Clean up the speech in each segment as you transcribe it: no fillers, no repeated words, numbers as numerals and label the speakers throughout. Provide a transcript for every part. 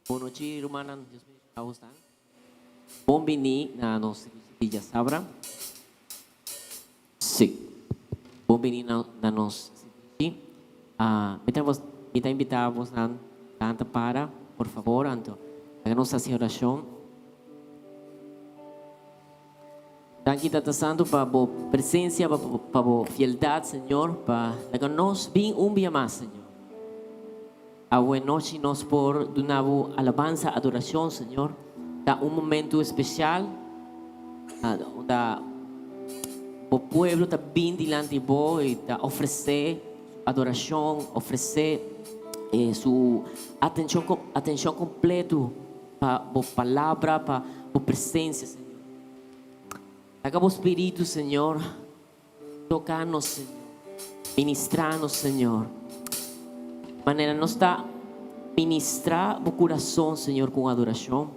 Speaker 1: Bon nochi rumannan, Dios bendiciona bosnan. Bon bini na nos servicio di djasabra. Sí. Bon bini na na nos servicio. Mi ta mi ta invita bosnan lanta para, por favor, anto laga nos haci oracion. Danki Tata Santu pa bo presencia, pa bo fieldad, Señor, pa laga nos bin un bia mas, Señor. Awe nochi nos por duna bo alabansa, adoracion, Señor. Ta un momento especial unda bo pueblo ta bin dilanti bo y ta ofrece su adoracion, ofrece su atencion, atencion completo pa bo palabra, pa bo presencia, Señor. Laga bo Spiritu, Señor, toca nos, Señor. Ministra nos, Señor. Manera nos ta ministra bo curason, Señor, cu adoracion.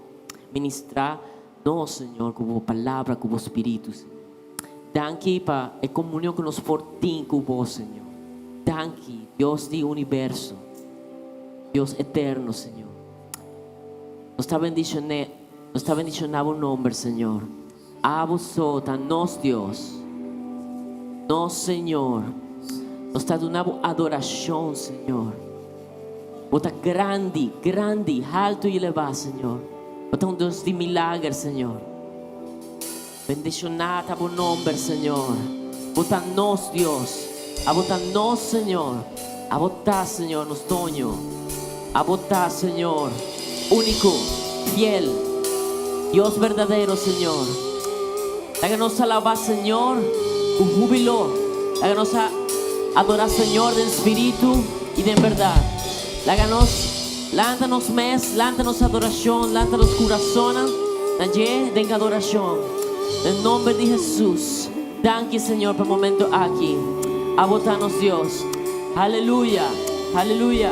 Speaker 1: Ministra nos, Señor, cu bo palabra, cu bo Spiritu, Señor. Danki pa e comunion cu nos por tin cu bo, Señor. Danki, Dios di universo, Dios eterno, Señor. Nos ta bendicion'é, nos ta bendiciona bo nomber, Señor. Abo so ta nos Dios, nos Señor. Nos ta duna bo adoracion, Señor. Bo ta grandi, grandi, halto y elevá, Señor. Bo ta un Dios di milager, Señor. Bendiciona ta bo nomber, Señor. Bo ta nos Dios. Abo ta nos Señor. Abo ta, Señor, nos Doño. Abo ta, Señor, único, fiel, Dios berdadero, Señor. Laga nos alabá Señor ku húbilo. Laga nos a adorá Señor den spiritu i den bèrdat. Laga nos lanta nos mes, lanta nos adorashon, lanta nos kurasonnan na dje den adorashon. Den nomber di Hesus. Danki Señor pa e momento aki. Abo ta nos Dios. Aleluya! Aleluya!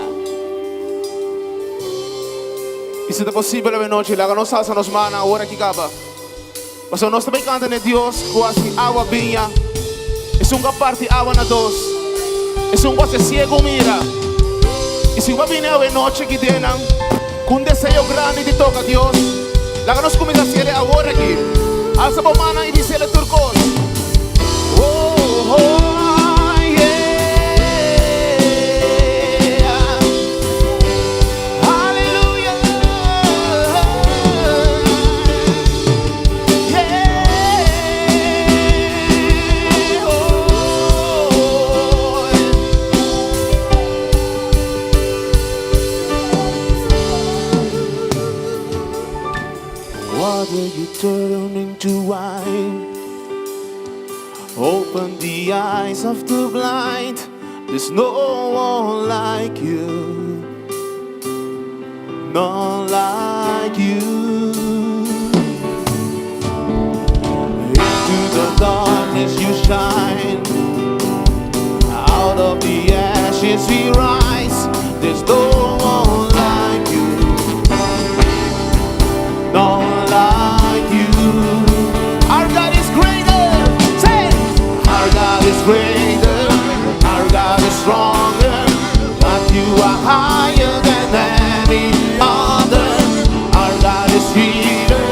Speaker 2: I si ta posibel awenochi, laga nos alsa nos mannan awor aki kaba. Pasobra nos ta bai kanta n'e Dios ku hasi awa biña, esun ku a parti awa na dos, esun ku hasi siegu mira. I si bo a bini awenochi aki den nan ku un deseo grandi di toka Dios, laga nos kuminsá hasiel awor aki. Alsa bo mannan i bisel e tur kos. Oh, oh, yeah. Hallelujah. Yeah. Oh. Water you turn into wine. Open the eyes of the blind. There's no one like you. None like you. Into the darkness you shine. Out of the ashes we rise. There's no one like you. None like you. Our God is greater. Say, our God is greater. Our God is stronger. But you are higher than any other. Our God is healer.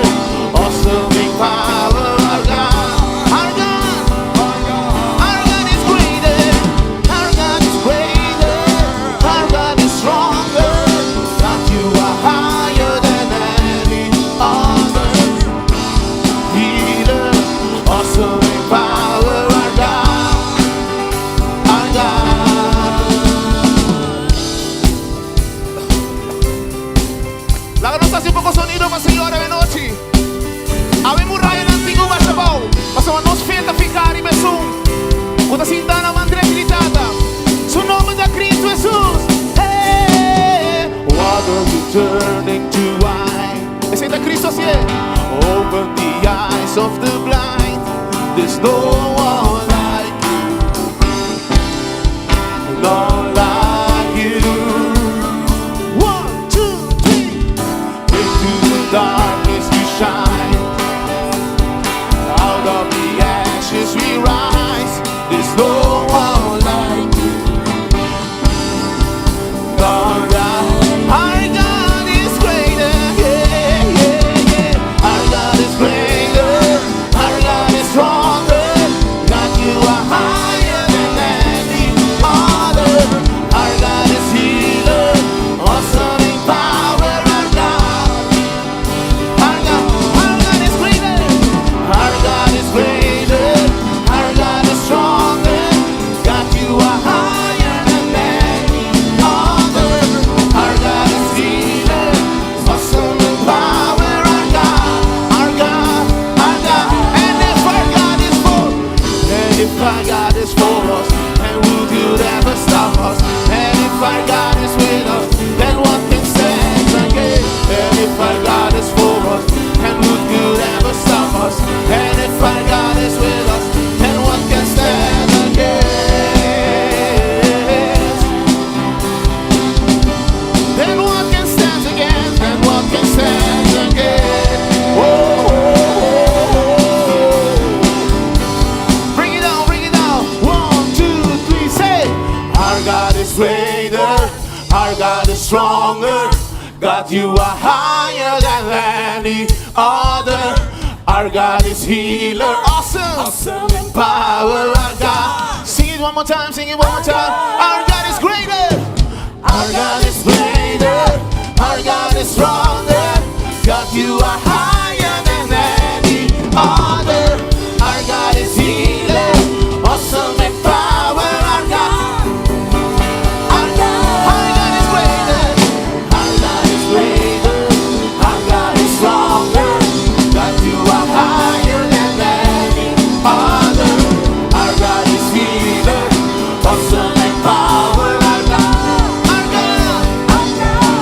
Speaker 2: Awesome in power. Our God, our God, our God is greater. Our God is greater. Our God is stronger. God, you are higher than any other. Healer, awesome in power. Our God, our God. Laga nos hasi un poko sonido pa Señor awenochi. Awe murayanan tin ku basha bou, pasobra nos fe ta fiká riba esun ku ta sintá na man drechi di Tata. Su nomber ta Kristu Hesus. Hey! Water you turn into wine. Esei ta Kristu hasié. Open the eyes of the blind. There's no one like you. None like you. One, two, three. Into the darkness you shine. Out of the ashes we rise. There's no one like you. None like Our God is greater. our God is for us, then who could ever stop us? And if our God is with us, then what can stand against? And if our God is for us, then who could ever stop us? And if our God is with us, then what can stand against? Then what can stand against? Then what can stand against? Oh. Bring it down, bring it down. One, two, three, say. Our God is greater. Our God is stronger. God, you are higher than any other. Our God is healer. Awesome.
Speaker 1: Awesome in
Speaker 2: Power, our God. Sing it one more time, sing it one more time. Our God is greater. Our God is greater. Our God is stronger. God, you are higher than any other. Our God is healer. Awesome in power. Our God. Our God, our God is greater. Our God is greater. Our God is stronger. God, you are higher than any other. Our God is healer. Awesome in power. Our God, our God,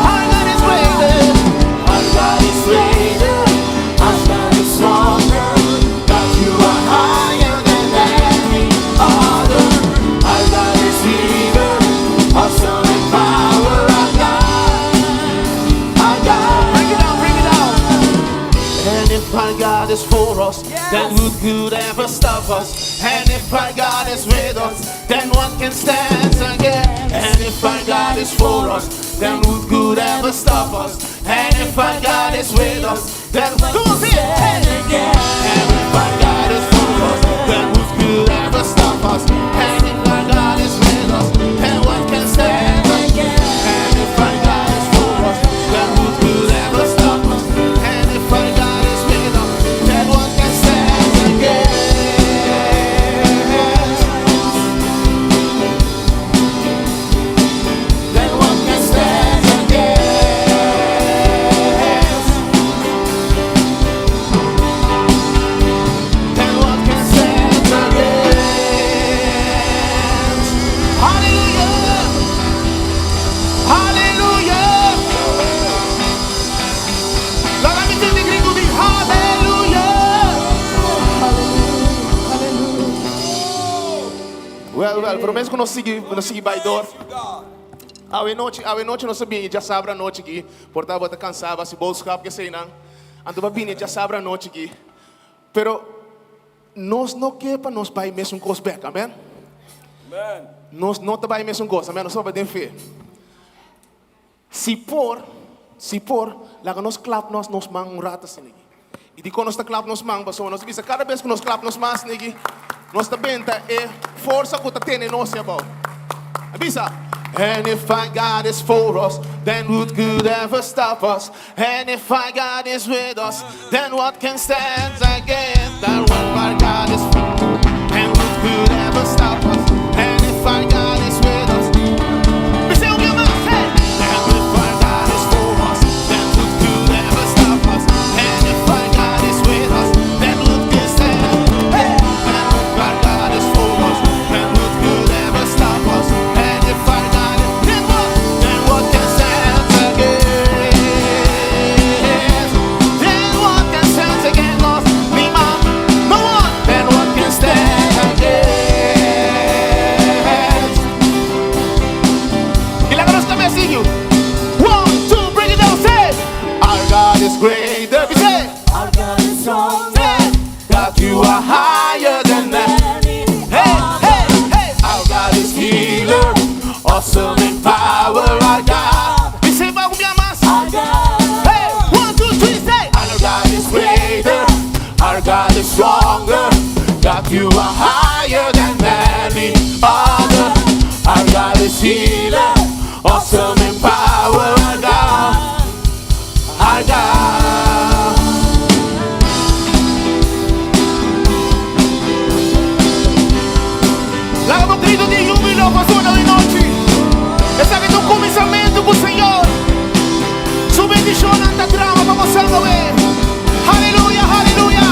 Speaker 2: our God is greater. Our God is greater. Our God is stronger. God, you are higher than any other. Our God is healer. Awesome in power. Our God, our God. Bring it down, bring it down. And if our God is for us, then who could ever stop us? And if our God is with us, then what can stand against? And if our God is for us, then who could ever stop us? And if our God is with us, then come on, say it. Hey. And if our God is for us, then who could ever stop us? And if our God is with us, then what can stand against? And if our God is for us, then who could ever stop us? And if our God is with us, then what can stand against? Then what can stand against? Then what can stand against? Hallelujah! Hallelujah! Laga mi tende gritu di hallelujah! Well, promé ku nos sigui, nos sigui bai dor. Awe nochi nos a bini djasabra anochi aki. Por ta bo ta kansá, si boodschap ku esei nan. Anto bo a bini djasabra anochi aki. Pero nos no ke pa nos bai mesun kos bèk, amèn?
Speaker 3: Amen.
Speaker 2: Nos no ta bai mesun kos, amèn? Nos ta bai den fe. Si por, si por, laga nos klap nos man un ratu asina aki. I dikon nos ta klap nos man, pasobra nos bisa kada bes ku nos klap nos man asina aki, nos ta benta e forsa ku ta tene nos abou. Bisa. And if our God is for us, then who could ever stop us? And if our God is with us, then what can stand against? That when our God is for and who could ever stop us? And if our God is with us, we say, okay, man, hey. And if our God is for us, then who could ever stop us? And if our God is with us, then who can stand? Hey. And if our God is for us, then who could ever stop us? And if our God is, then what? Then what can stand against? Then what can stand against us? Niemand, no one. Then what can stand against? I laga nos tambe sigui. One, two, bring it down, say. Our God is greater. We say.
Speaker 1: Our God is strong.
Speaker 2: Say. God, you are higher than that. Hey, hey, hey. Our God is healer, awesome in power. Our God. We say, "Vamos, minha massa."
Speaker 1: Our God.
Speaker 2: Hey, one, two, three, say. Our God is greater. Our God is stronger. God, you are higher than any other. Our God is healer, awesome in power. Our God, our God. Laga un gritu di húbilo pa e anochi. Esaki ta un kuminsamentu ku Señor. Su bendishon ta drama pa bo. Aleluya, aleluya.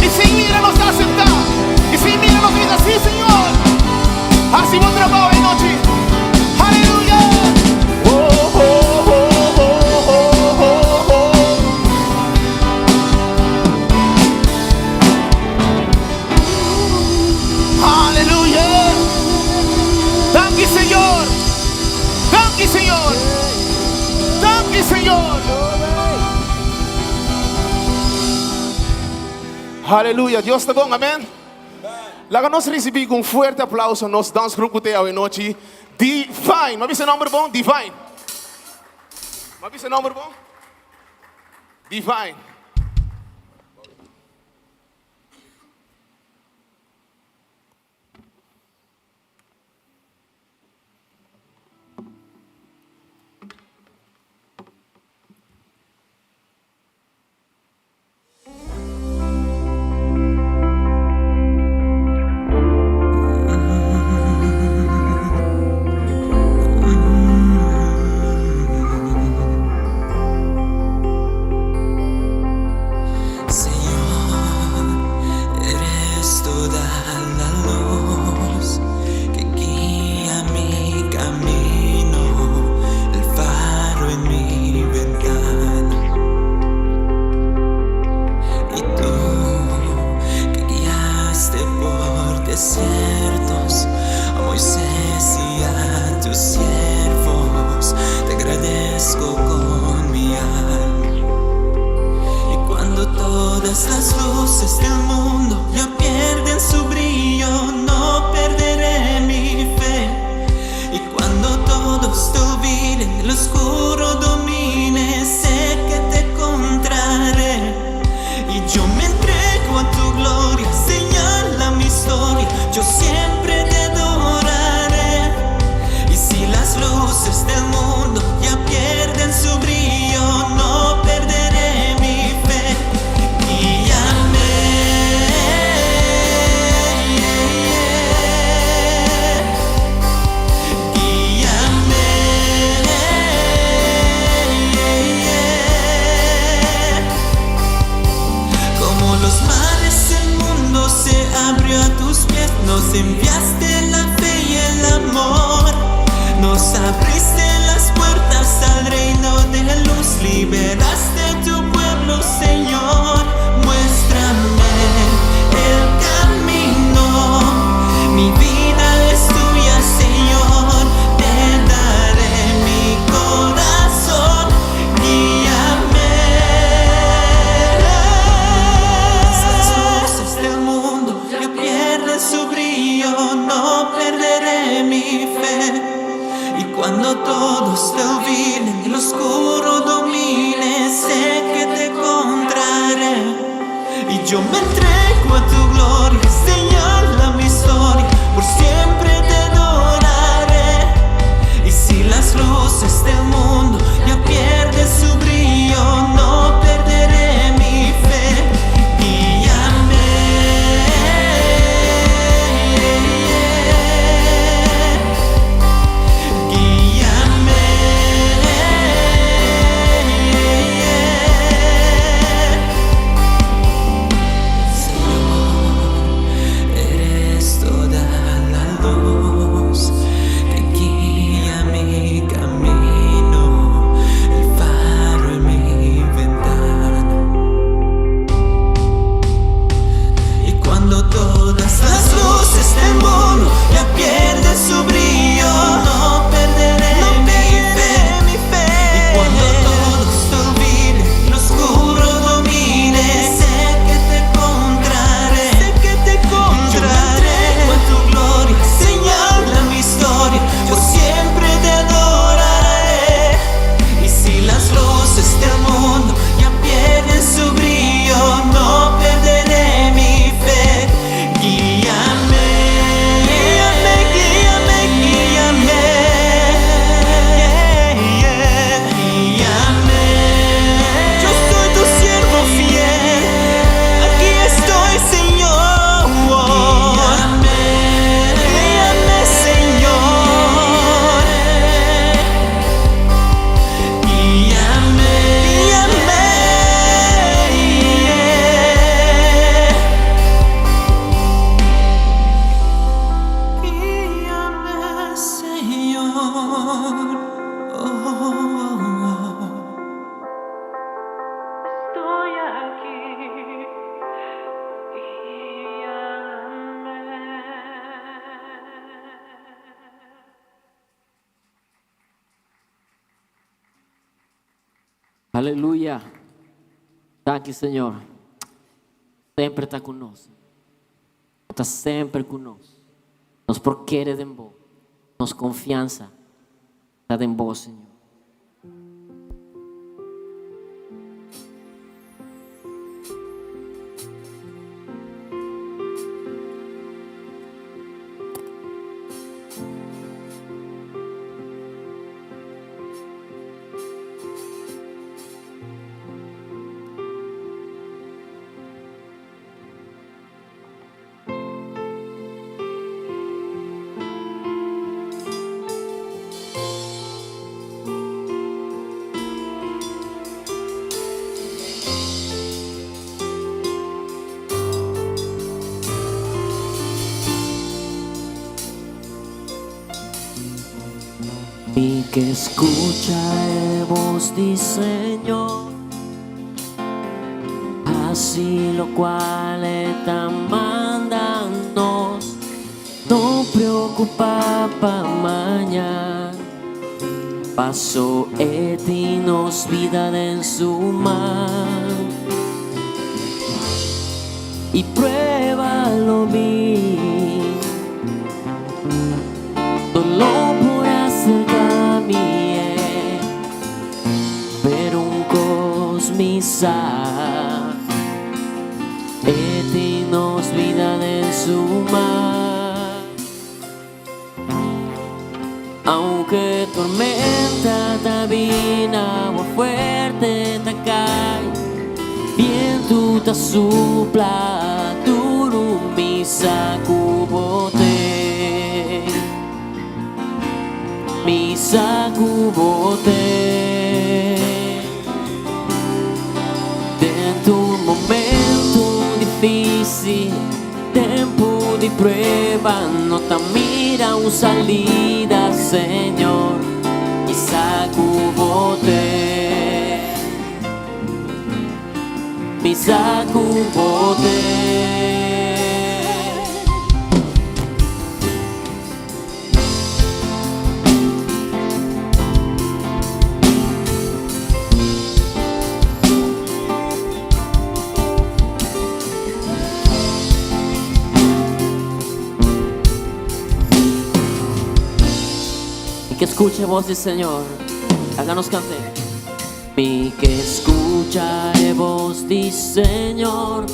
Speaker 2: I sin mira nos ta aseptá. I sin mira nos bida. Sí, Señor. Hasi bo trabou e nochi. Aleluya. Oh, oh, oh, oh, oh, oh, oh. Aleluya. Danki, Señor. Danki, Señor. Danki, Señor. Aleluya. Dios ta bon. Amèn. Laga nos risibí ku un fuerte aplouso nos dansgroep ku tin awe nochi. Divine. M'a bisa nòmber bon? Divine. M'a bisa nòmber bon? Divine.
Speaker 3: Señor, eres toda la luz que guía mi camino, el faro en mi ventana. Y tú que guiaste por desiertos a Moisés y a tus siervos, te agradezco con mi alma. Y cuando todas las luces del mundo ya pierden su brillo, no perderé mi fe. Y cuando todos te olviden, el oscuro domine, sé que te encontraré. Y yo me entrego a tu gloria, señala mi historia, yo siempre te adoraré. Y si las luces del mundo ya pierden su brillo, no perderé mi fe. Guíame, guíame, Como los mares el mundo se abrió a tus pies, nos enviaste la fe y el amor. Nos abriste las puertas al reino de la luz, liberaste a tu pueblo, Señor. Muéstrame el camino, mi vida es tuya, Señor. Te daré mi corazón, guíame. Las luces del mundo ya pierden su brillo, no perderé mi fe. Y cuando todos te olviden, el oscuro domine, sé que te encontraré. Y yo me entrego a tu gloria, señala mi historia, por siempre te adoraré. Y si las luces del mundo ya pierden su brillo, no perderé mi fe. Guíame, guíame.
Speaker 1: Aleluya. Danki Señor. Semper ta ku nos. Bo ta semper ku nos. Nos por kere den Bo. Nos konfiansa ta den Bo, Señor. Mi ke skucha e bos di Señor, hasi lokual e ta manda nos, no preokupá pa mañan, paso e tin nos bida den su man. I prueba lo bin. Doló por acerca mi e, pero un cos mi sa, e tin nos vida den su man. Aunke tormenta ta bin, agua fuerte ta cay, bientu ta supla duru, mi sa cu bo t'e, mi sa cu bo t'e. Den tur momento difícil, tempu di prueba, no ta mira un salida, Señor, mi sa cu bo t'e, mi sa cu bo t'e. Mi ke skucha e bos di Señor. Laga nos kant'é. Mi ke skucha e bos di Señor,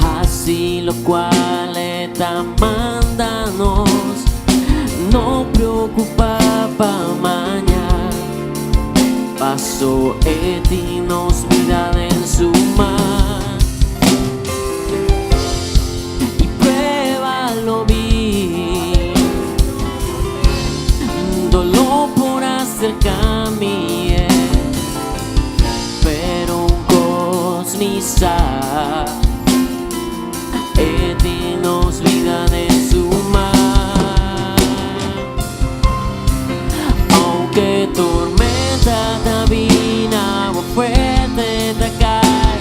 Speaker 1: hasi lokual e ta manda nos, no preokupá pa maña, paso e tin nos bida den su man. I prueba lo bin, doló por acerca mi e, pero un cos mi sa, e tin nos bida den su man. Aunke tormenta ta bin, agua fuerte ta cay,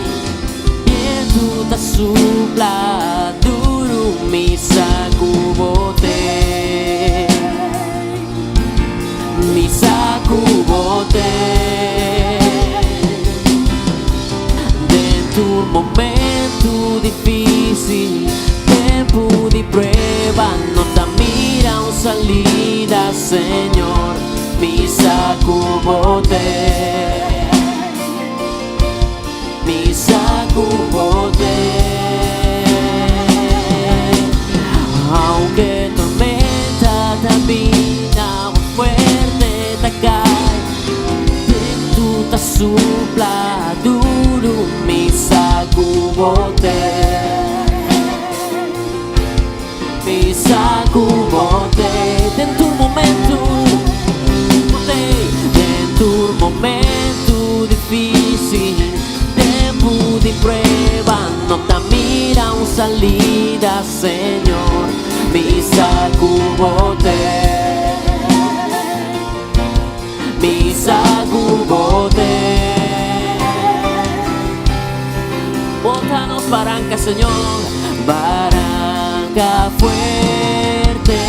Speaker 1: bientu ta supla duru, mi sa cu bo t'e, mi sa cu bo t'e. Den tur momento difícil, tempu di prueba, no ta mira un salida, Señor, mi sa cu bo t'e, mi sa cu bo t'e. Aunke tormenta ta bin, agua fuerte ta cay, bientu ta supla duru, mi sa cu bo t'e, mi sa cu bo t'e. Den tur momento bo t'e, den tur momento difícil, tempu di prueba, no ta mira un salida, Señor, mi sa cu bo t'e, mi sa cu bo t'e. Bo ta nos baranca, Señor, baranca fuerte.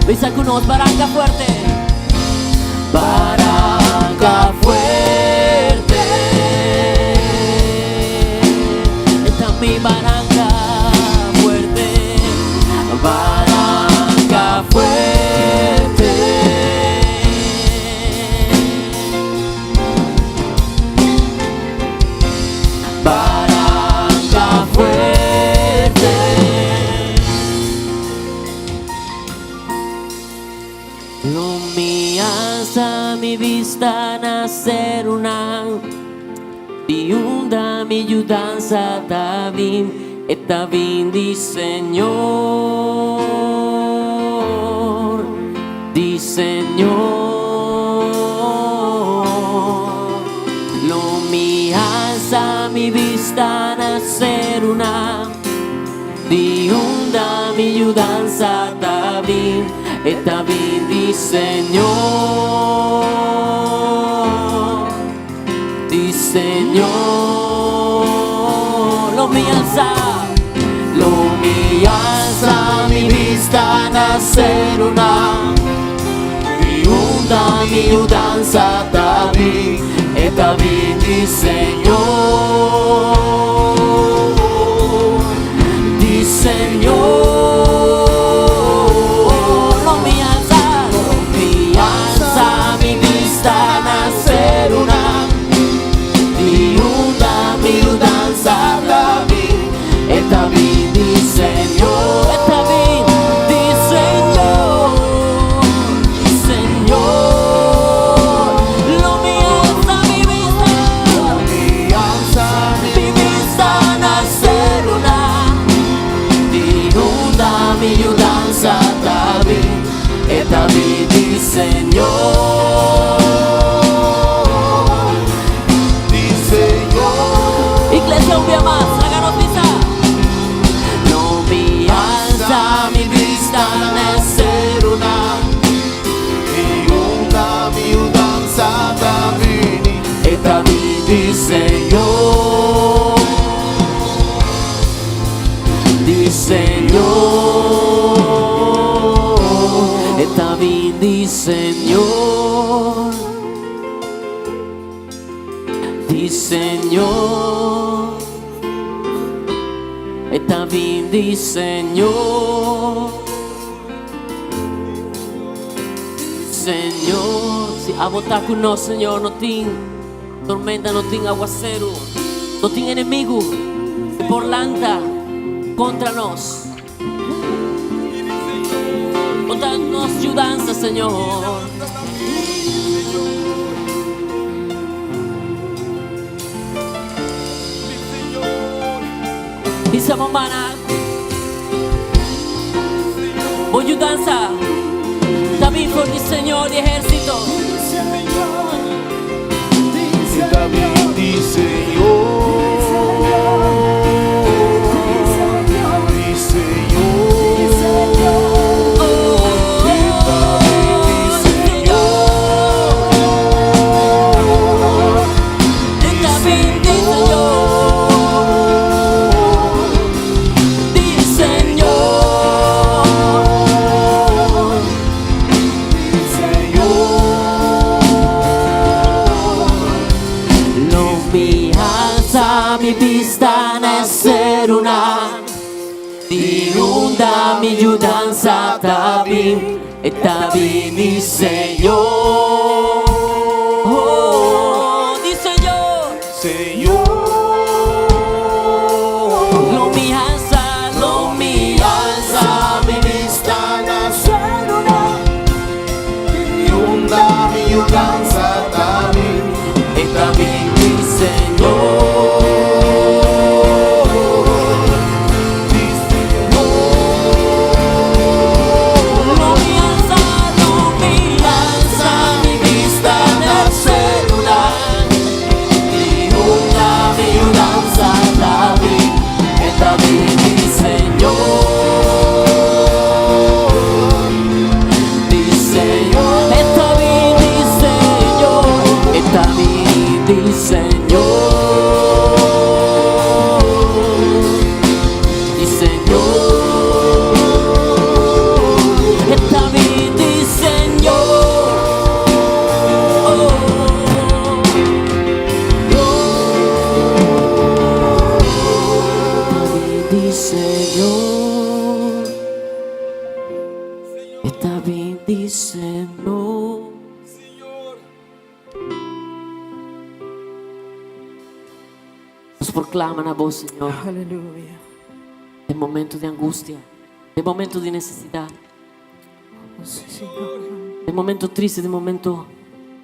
Speaker 1: Bisa cu nos, baranca fuerte. Baranka fuerte. E ta mi baranka fuerte. Baranka fuerte. Baranka fuerte. Lo mi alsa mi bista na serunan, di unda mi yudansa ta bin, e ta bin di Señor, di Señor. Lo mi alsa mi bista na serunan, di unda mi yudansa ta bin, e ta bin di Señor, di Señor. Lo mi alsa, lo mi alsa mi bista na serunan, di unda mi yudansa ta bin, e ta bin di Señor, di Señor. Lo mi alsa, lo mi alsa mi bista na serunan, di unda mi yudansa ta bin, e ta bin di Señor, e ta bin di Señor, di Señor. Lo mi alsa mi bista, mi bista na serunan, di unda mi yudansa ta bin, e ta bin di Señor.
Speaker 2: Di Señor.
Speaker 1: Iglesia, un dia mas, laga nos bisa. Lo mi alsa mi bista na
Speaker 2: Serunan, di unda mi yudansa ta bini,
Speaker 1: e ta bin di Señor, di Señor, e ta bin di Señor, di Señor, e ta bin di Señor, Señor. Si abo ta ku nos, Señor, no tin tormenta, no tin awaseru, no tin enemigu por lanta kontra nos. Bo ta nos yudansa, Señor. Bisa bo mana. Bo yudansa ta bin for di Señor di ehérsito.
Speaker 2: E ta bin di Señor, di Señor. E ta bin di Señor.
Speaker 1: E ta bin di Señor. Di Señor.
Speaker 2: Señor.
Speaker 1: Lo mi alsa mi bista na serunan, di unda mi yudansa ta bin, e ta bin di Señor. Oh, di Señor.
Speaker 2: Señor.
Speaker 1: Lo mi alsa mi
Speaker 2: bista na serunan, di unda mi yudansa ta bin,
Speaker 1: e ta bin di Señor.
Speaker 2: Di Señor.
Speaker 1: Lo mi alsa mi bista. Señor. E ta bendisé nos. Nos por clama na bo, Señor.
Speaker 4: Aleluya.
Speaker 1: Den momento di angustia, den momento di necesidad,
Speaker 4: Sí, Señor.
Speaker 1: den momento triste, den momento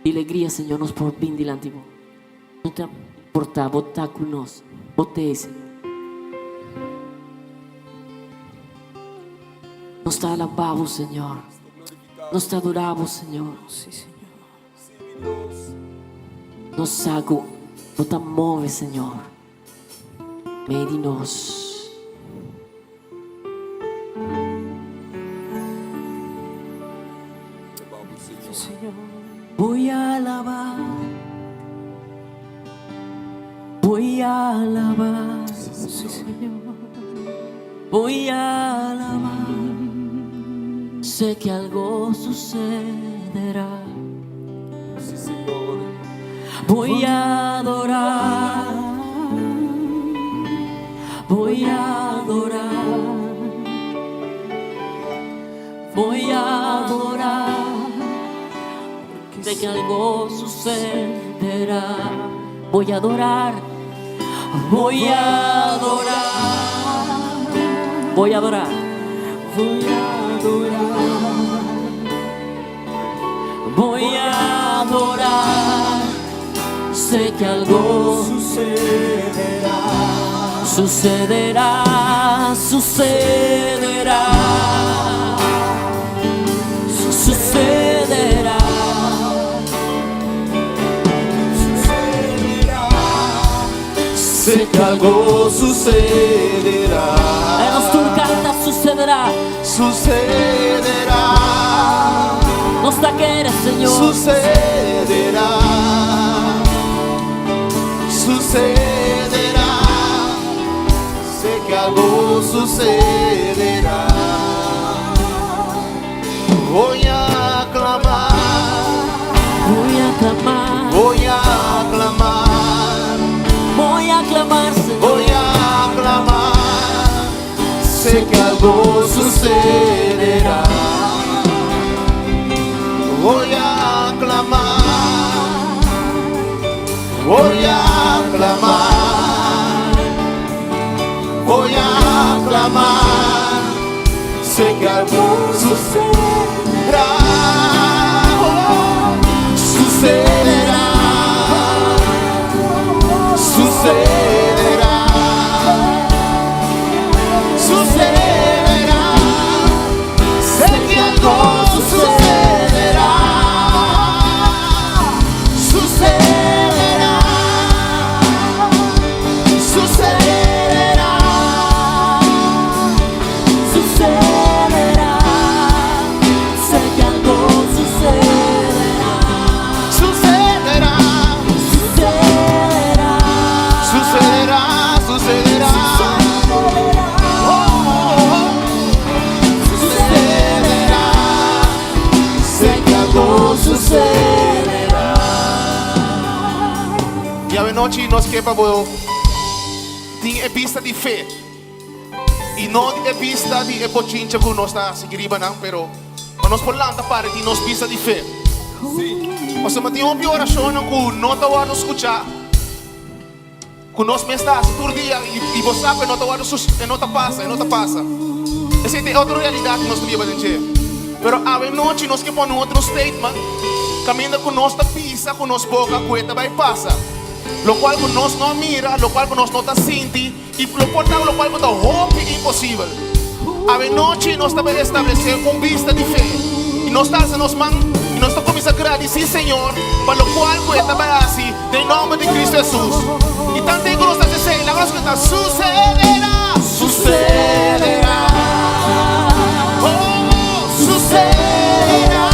Speaker 1: di alegria, Señor, nos por bin dilanti bo. No ta importa, bo ta cu nos. Bo t'ey, Señor. Nos ta alaba bo, Señor. Nos ta adora bo, Señor.
Speaker 4: Sí, Señor.
Speaker 1: Nos sa cu bo ta move, Señor. Mei di nos.
Speaker 4: Señor.
Speaker 1: Voy a alabar. Voy a alabar.
Speaker 4: Sí, Señor.
Speaker 1: Voy a alabar. Sé que algo sucederá.
Speaker 5: Sí, Señor.
Speaker 1: Voy a adorar. Voy a adorar. Voy a adorar. Sé que algo sucederá. Voy a adorar. Voy a adorar. Voy a adorar.
Speaker 4: Voy a adorar.
Speaker 1: Voy a adorar. Sé que algo
Speaker 4: Sucederá.
Speaker 1: sucederá, sucederá, sucederá.
Speaker 4: Sucederá.
Speaker 2: Sé que algo sucederá.
Speaker 1: Nos tur canta sucederá.
Speaker 2: Sucederá.
Speaker 1: Nos ta kere, Señor.
Speaker 2: Sucederá. Sucederá. Sé que algo sucederá. Voy a clamar,
Speaker 1: Voy a clamar,
Speaker 2: voy a clamar,
Speaker 1: voy a clamar, Señor.
Speaker 2: Voy a clamar. Sé que algo sucederá. Voy a clamar, voy a clamar, voy a clamar. Sé que algo sucederá. Oh, sucederá, sucederá, sucederá. Sé que algo sucederá, sucederá, sucederá.
Speaker 1: Sucederá. Sé que algo sucederá.
Speaker 2: Sucederá,
Speaker 1: Sucederá.
Speaker 2: Sucederá, sucederá. Oh, sucederá. Sé que algo sucederá. I awe nochi nos ke pa bo tin e bista di fe. I no e bista di e bochincha ku nos ta sigui nan, pero pa nos por lanta para tin nos bista di fe. Pasobra tin un orashon ku no ta wòrdu skuchá. Ku nos mes ta tur dia i bo sa no ta wòrdu no ta pasa, no ta pasa. Esei ta otro realidat ku nos ta biba den. Pero awe nochi nos ke pone otro statement. Kaminda ku nos ta bisa ku nos boka ku e ta bai pasa. Lo kual ku nos no mira, lo kual ku nos no ta sinti i lo por lo kual ku ta hopi imposibel. Awe nochi nos ta bai establesé un bista di fe. I nos ta alsa nos man i nos ta kuminsá gradisí Señor pa lo kual ku e ta bai hasi den nòmber di Kristu Hesus. I tantu ku nos ta disiendo, nos ta sucederá, sucederá. Oh, sucederá.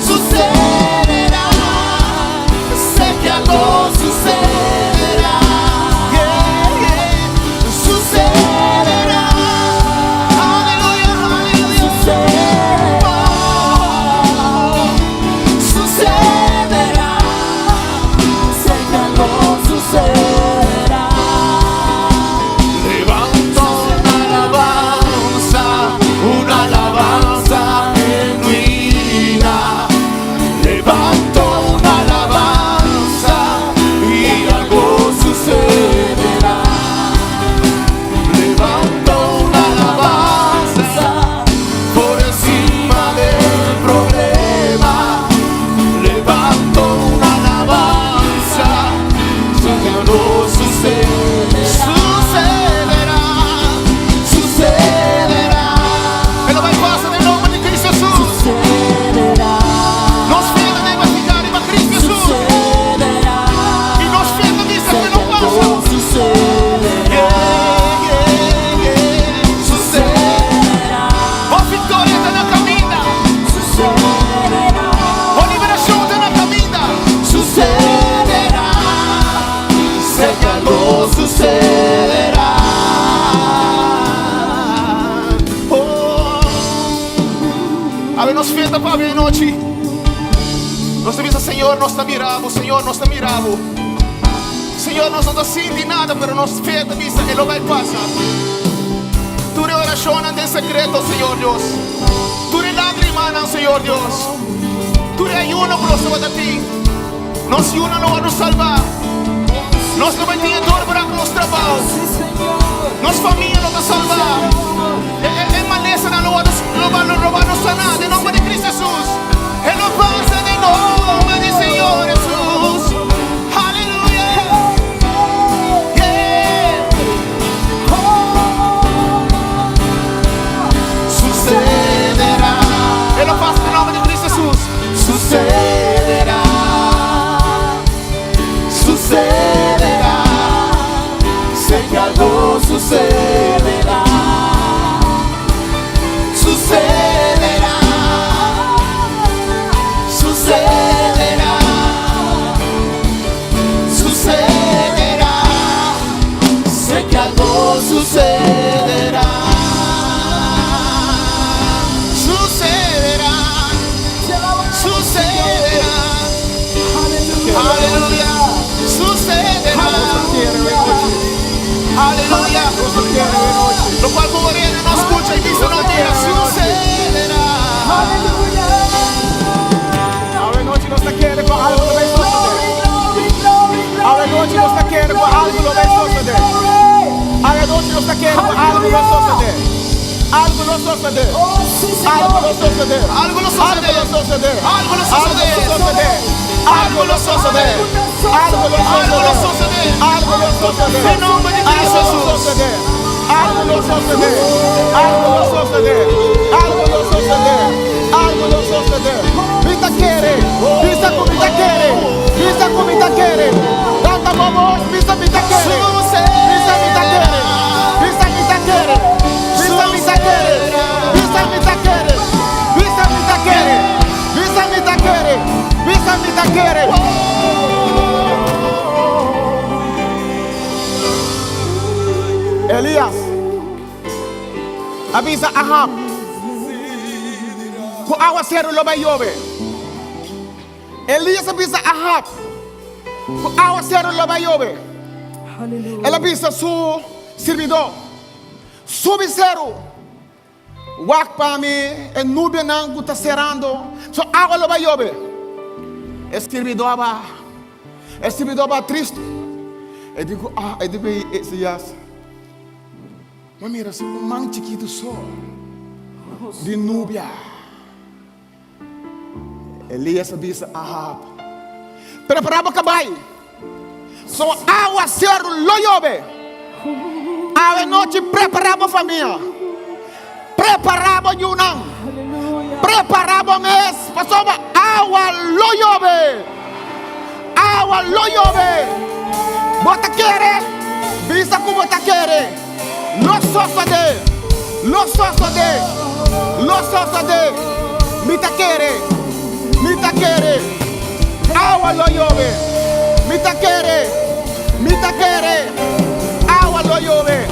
Speaker 2: Sucederá. Sé que algo sucederá. Yeah. Sucederá. Aleluya, aleluya. Oh, sucederá.
Speaker 1: Sé que algo sucederá.
Speaker 2: Nos fe ta papia e nochi. Nos ta bisa, Señor, nos ta mira bo. Señor, nos ta mira bo. Señor, nos no ta sinti nada, pero nos fe ta bisa, e lo bai pasa. Tur e orashonnan den sekreto, Señor Dios. Tur e lágrimanan, Señor Dios. Tur e ayuno ku nos tabata tin. Nos yunan lo wòrdu salbá. Nos lo bai tin e doorbraak na nos trabou. Nos famia lo ta salbá. E, e, e malesanan lo wòrdu, lo, lo, lo wòrdu saná den nomber di Cristo Jesus. E lo pasa den nomber di Señor Jesus. Aleluya. Yeah. Sucederá. E lo pasa den nomber di Cristo Jesus. Sucederá, sucederá, sé que algo sucederá, sucederá, sucederá, sucederá, sé que algo sucederá, sucederá. Sucederá. Aleluya. Sucederá. Aleluya. Lo cual como viene no escucha y dice no mira. Sucederá.
Speaker 6: Awe nochi nos ta kere ku algu lo bai sosodé. Awe nochi nos ta kere ku algu lo bai sosodé. Awe nochi nos ta kere ku algu lo sosodé. Algu lo sosodé. Algu lo sosodé.
Speaker 2: Algu lo sosodé.
Speaker 6: Algu lo sosodé.
Speaker 2: Algu lo sosodé.
Speaker 6: Algu lo sosodé. Algu lo sosodé.
Speaker 2: Algu lo sosodé.
Speaker 6: Algu lo sosodé.
Speaker 2: Den nomber di Cristo
Speaker 6: Algu lo
Speaker 2: Jesus.
Speaker 6: sosodé. Algu lo sosodé. Algu lo sosodé. Algu lo sosodé. Algu lo sosodé. Mi ta kere. Bisa ku mi ta kere. Bisa ku mi ta kere. Lanta bo bos. Bisa mi ta kere. Bisa mi ta kere. Bisa mi ta kere. Bisa mi ta kere. Bisa mi ta kere. Bisa mi ta kere. Bisa mi ta kere. Bisa mi ta kere. Elías a bisa Ahab ku awaseru lo bai yobe. Elías a bisa Ahab ku awaseru lo bai yobe. El a bisa su sirbidó, Subi seru, wak pa mi e nubianan ku ta serando, so awa lo bai yobe. E sirbidó a baha. E sirbidó a baha tristu. E di ku, ah, e di ku Elías, Ma mira si un man chikitu so di nubia. Elías a bisa Ahab, Prepará bo kabai, so awaseru lo yobe. Awe nochi prepará bo famia, prepará bo yunan, prepará bo mes, pasobra awa lo yobe. Awa lo yobe. Bo ta kere? Bisa ku bo ta kere. Lo sosodé. Lo sosodé. Lo sosodé. Mi ta kere. Mi ta kere. Awa lo yobe. Mi ta kere. Mi ta kere. Awa lo yobe.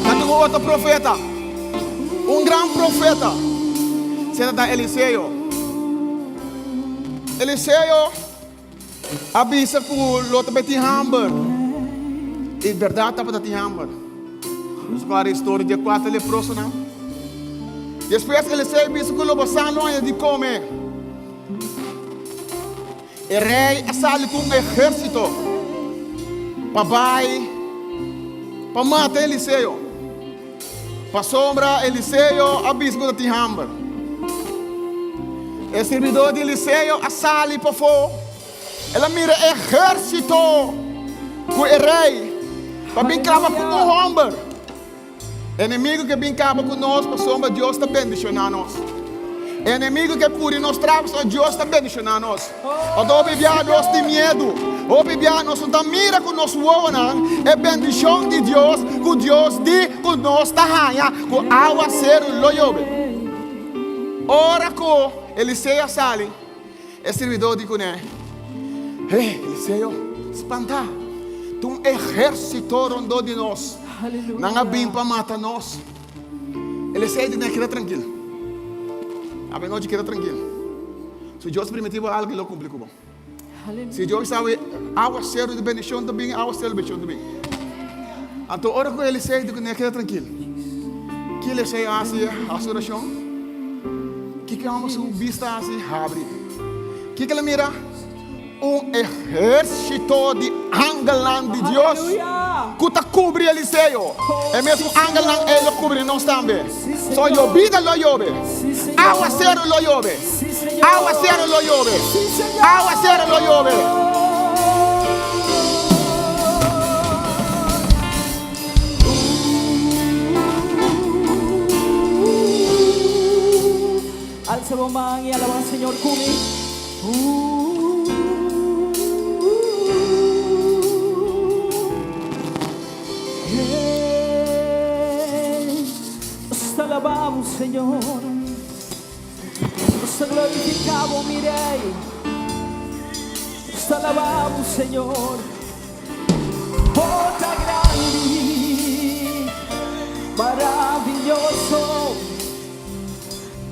Speaker 6: Ta tin un otro profeta. Un gran profeta se ta Eliseo. Eliseo a bisa ku lo ta tin hamber. I bèrdat tabata tin hamber. Nos kòrda e storia di e kuater leprosonan. Despues Eliseo a bisa ku lo bo sa no haña di kome. E rei a sali ku un ehérsito pa bai pa mata Eliseo. Pasobra Eliseo a bisa ku ta tin hamber. E sirbidó di Eliseo a sali pafó. El a mira e ehérsito ku e rei pa bin kaba ku un hòmber. Enemigu ke bin kaba ku nos pasobra Dios ta bendishoná nos. Enemigu ke puri nos traba pasobra Dios ta bendishoná nos. Pasobra hopi bia nos tin miedu, hopi bia nos no ta mira ku nos wowonan e bendishon di Dios ku Dios di ku nos ta haña ku awaseru lo yobe. Ora ku Eliseo a sali, e sirbidó di kuné, He, Eliseo, spantá! Ta un ehérsito rondó di nos. Nan a bin pa mata nos. Eliseo di nan, Keda trankil. Awe nochi keda trankil. Si Dios primiti bo algu, e lo kumpli ku bo. Si Dios sabe, awaseru di bendishon ta bin, awaseru di bendishon ta bin. Anto ora ku Eliseo di kuné, keda trankil. Ki Eliseo a hasi? Hasi orashon. Kiko e hòmber su bista a hasi? Habri. Kiko el a mira? Un ehérsito di angelnan di Dios ku ta kubri Eliseo. E mesun angelnan ei lo kubri nos tambe. So yobida lo yobe. Awaseru lo yobe. Awaseru lo yobe. Awaseru lo yobe.
Speaker 4: Alsa bo man i alabá Señor ku mi. Hey, nos ta alabá bo, Señor. Nos ta glorifiká bo, mi Rei. Nos ta alabá bo, Señor. Bo ta grandi, maraviyoso.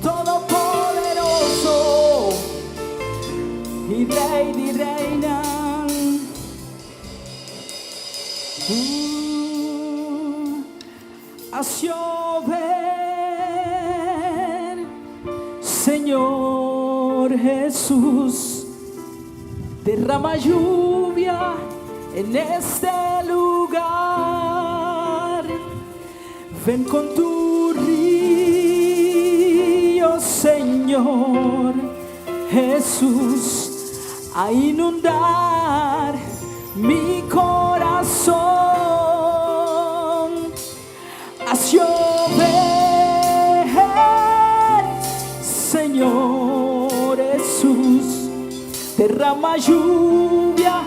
Speaker 4: Todopoderoso i Rei di reinan. Haz llover, Señor Jesús, derrama lluvia en este lugar. Ven con tu rio, Señor Jesús, a inundar mi corazón. Haz llover, Señor Jesús, derrama lluvia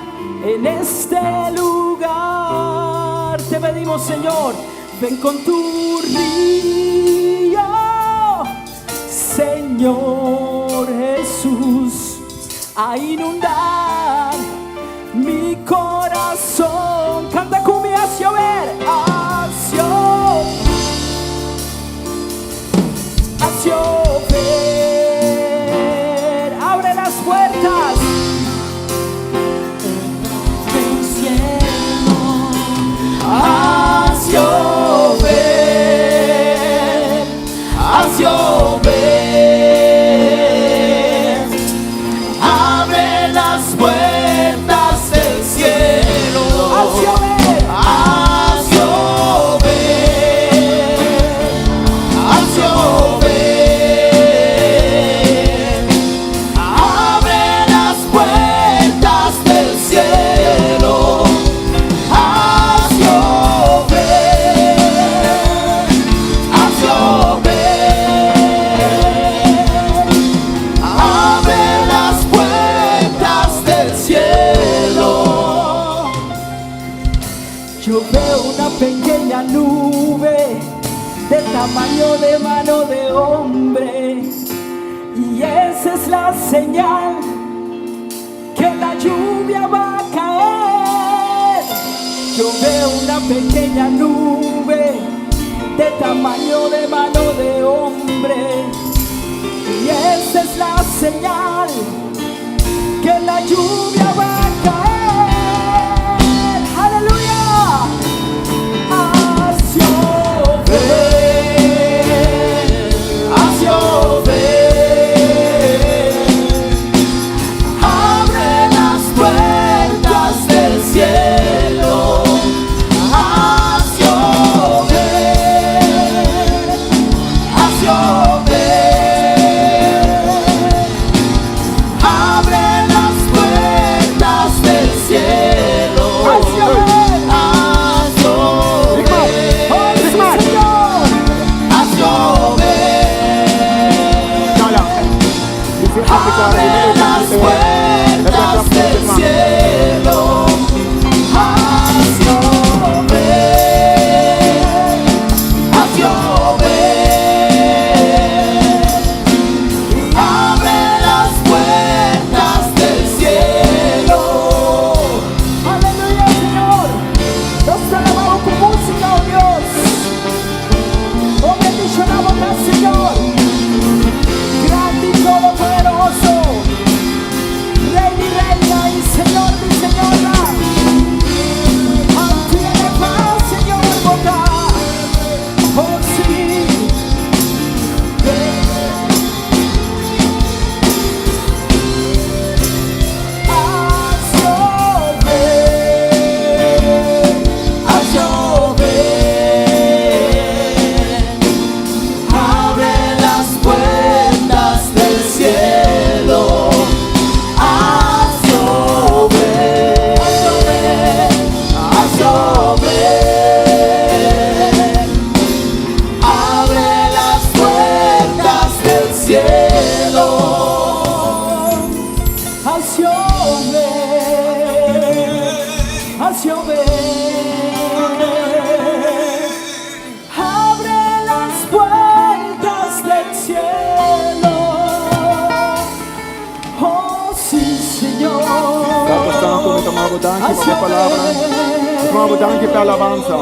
Speaker 4: en este lugar. Te pedimos, Señor. Ven con tu rio, Señor Jesús, a inundar mi corazón. Canta con mi haz llover, haz haz llover. Abre las puertas. Del cielo haz llover, haz llover.
Speaker 2: Abre las puertas del cielo.
Speaker 4: Haz llover,
Speaker 2: Haz llover, haz llover. Abre las puertas del cielo. Haz llover, haz llover. Abre las puertas del cielo.
Speaker 4: Yo veo una pequeña nube de tamaño de mano de hombre y esa es la señal que la lluvia va a caer. Yo veo una pequeña nube de tamaño de mano de hombre y esa es la señal que la lluvia va a caer. Aleluya. Haz llover,
Speaker 2: haz llover. Abre las puertas del cielo. Haz llover, haz llover. Abre las puertas.
Speaker 4: Haz yobe. Abre las puertas del cielo. Oh, sí, Señor.
Speaker 6: Tata Santu, mi ta yama Bo danki pa Bo palabra. Mi ta yama Bo danki pa alabansa.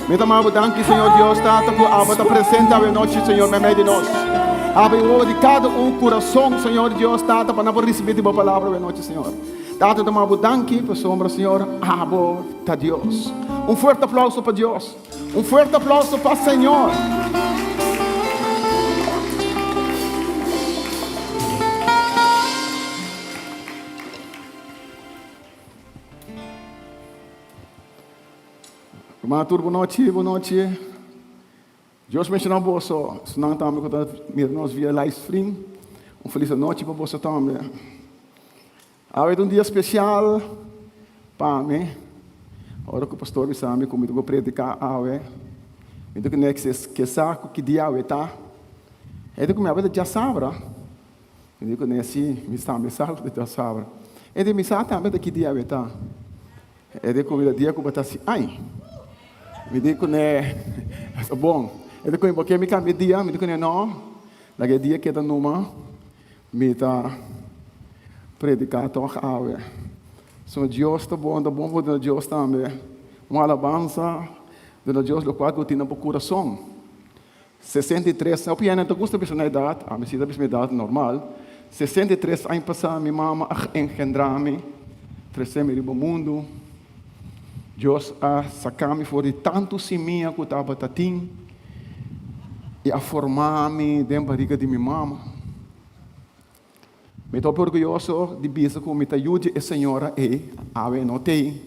Speaker 6: Mi ta yama Bo danki, Señor Dios, Tata, ku Abo ta presente awe nochi, Señor, meimei di nos. Habri wowo di kada un kurason, Señor Dios, Tata, pa nan por risibí di Bo palabra awe nochi, Señor. Tata, mi ta yama Bo danki pasobra, Señor, Abo ta Dios. Un fuerte aplauso pa Dios. Un fuerte aplauso pa Señor. Ruman tur bon nochi, bon nochi. Dios benshoná boso. Esnan tambe ku ta mira nos via live stream. Un felis anochi pa boso tambe. Awe ta un dia spesial pa mi. Ora ku pastor bisa mi ku mi ta ku prediká awe, mi ta ku nek ke sa ku ki dia awe ta. E di ku mi awe ta djasabra. Mi di ku ne si, mi tambe sa ku ta djasabra. E di mi sa tambe ta ki dia awe ta. E di ku mi ta dia ku bo ta hasi ai. Mi di ku ne, ta bon. E di ku mi bo ke mi kambia dia? Mi di ku ne no, laga e dia keda numa. Mi ta prediká tòg awe. So Dios ta bon, ta bon pa duna Dios tambe un alabansa, duna Dios lokual ku tin na bo kurason. 63, hopi hende no ta gusta bisa na edat, ami si ta bisa mi edat normal. 63 aña pasá mi mama a engendrá mi, tresé mi riba mundu. Dios a saka mi for di tantu simia ku tabata tin i a forma mi den bariga di mi mama. Mi ta hopi orguyoso di bisa ku mi ta yu di e señora ei, awe e no t'ei.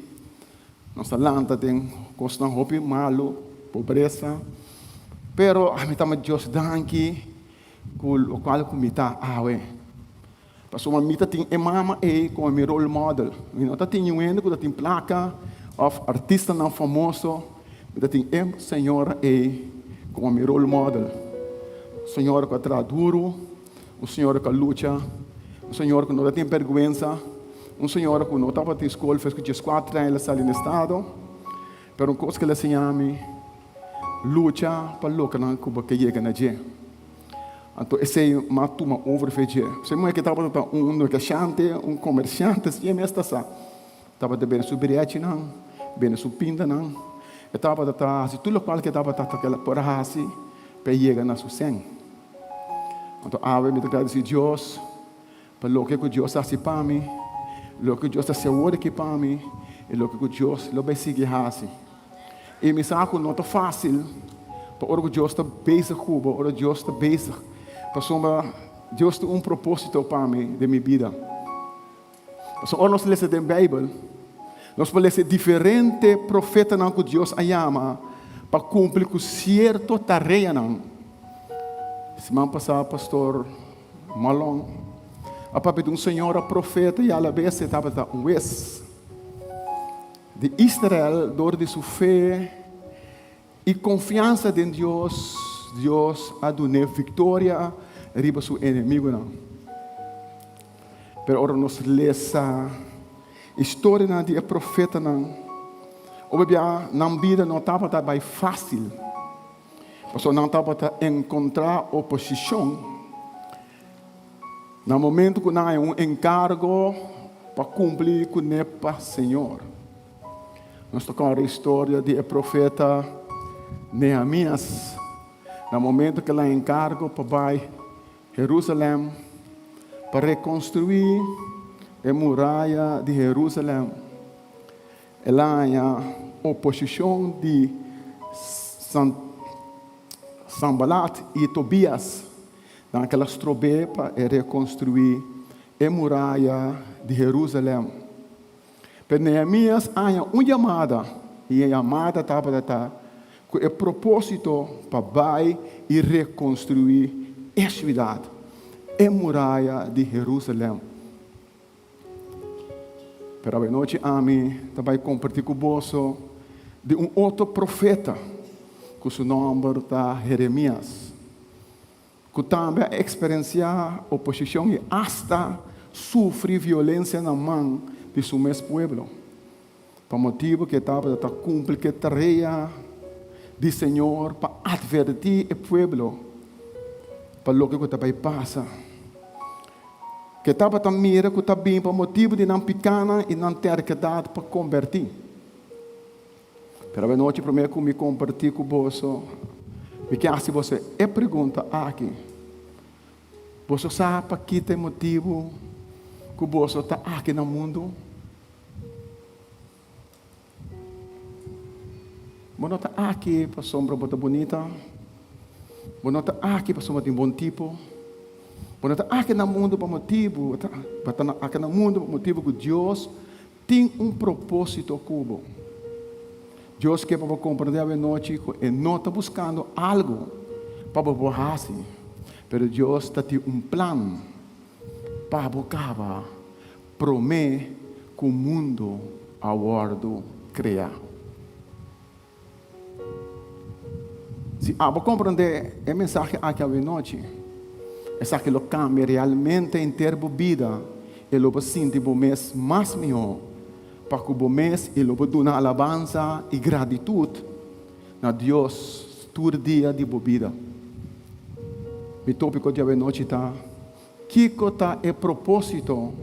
Speaker 6: Nos a lanta den kosnan hopi malu, pobresa, pero ami ta ama Dios danki ku lokual ku mi ta awe. Pasobra mi ta tin e mama ei komo mi role model. Mi no ta tin niun hende ku ta tin plaka òf artistanan famoso. Mi ta tin e señora ei komo mi role model. Un señora ku a traha duru, un señora ku a lucha, un señora ku no ta tin bèrgwensa, un señora ku no tabatin skol fes ku dieskuater aña el a sali na estado. Pero un kos ku el a siña mi, lucha pa lokenan ku bo ke yega na dje. Anto esei m'a tuma over fe dje. Esei muhé ke tabata ta un negashante, un komersiante, si e mes ta sa. Tabata bende su birechinan, bende su pindanan. E tabata ta hasi tur lokual ke tabata ta ke por a hasi pa e yega na su sèn. Anto awe mi ta gradisí Dios pa loke ku Dios a hasi pa mi, loke ku Dios ta hasi awor aki pa mi i loke ku Dios lo bai sigui hasi. I mi sa ku no ta fásil pa ora ku Dios ta bezig ku bo, ora Dios ta bezig, pasobra Dios tin un propósito pa mi den mi bida. Pasobra ora nos lesa den Beibel, nos por lesa diferente profetanan ku Dios a yama pa kumpli ku sierto tareanan. Siman pasá pastor Malon a papia di un señora profeta i alabes e tabata un wes. Di Israel dor di su fe i konfiansa den Dios, Dios a dun'é viktoria riba su enemigunan. Pero ora nos lesa historianan di e profetanan, hopi bia nan bida no tabata bai fásil, pasobra nan tabata enkontrá oposishon. Na momento ku nan haña un enkargo pa kumpli kuné pa Señor. Nos ta kòrda historia di e profeta Nehemias. Na momento ku el a haña enkargo pa bai Herusalèm pa rekonstruí e muraya di Herusalèm, el a haña oposishon di Sanbalat i Tobias. Nan kel a strob'é pa e rekonstruí e muraya di Herúsalèm. Pero Nehemías a haña un yamada, i e yamada tabata ta ku e propósito pa bai i rekonstruí e siudat, e muraya di Herúsalèm. Pero awenochi ami ta bai kompartí ku boso di un otro profeta ku su nòmber ta Jeremias, ku tambe a eksperensiá oposishon i asta sufri violensia na man di su mes pueblo.
Speaker 2: Pa motibu ku e tabata ta kumpli ku e tarea di Señor pa atvertí e pueblo pa loke ku ta bai pasa. Ku e tabata mira ku ta bin pa motibu di nan pikánan i nan terkedat pa kombertí. Pero awenochi promé ku mi kompartí ku boso, mi ke hasi boso e pregunta aki, Boso sa pa ki ta e motibu ku boso ta aki na mundu? Bo no ta aki pasobra bo ta bunita. Bo no ta aki pasobra bo tin bon tipo. Bo no ta aki na mundu pa motibu, bo ta aki na mundu pa motibu ku Dios tin un propósito ku bo. Dios ke pa bo komprendé awenochi ku e no ta buskando algu pa bo por hasi, pero Dios ta tin un plan pa bo kaba promé ku mundu a wòrdu kreá. Si abo komprondé e mensahe aki awenochi, esaki lo kambia realmente henter bo bida i lo bo sinti bo mes mas mihó pa ku bo mes i lo bo duna alabansa i gratitut na Dios tur dia di bo bida. Mi tópiko di awenochi ta. Kiko ta e propósito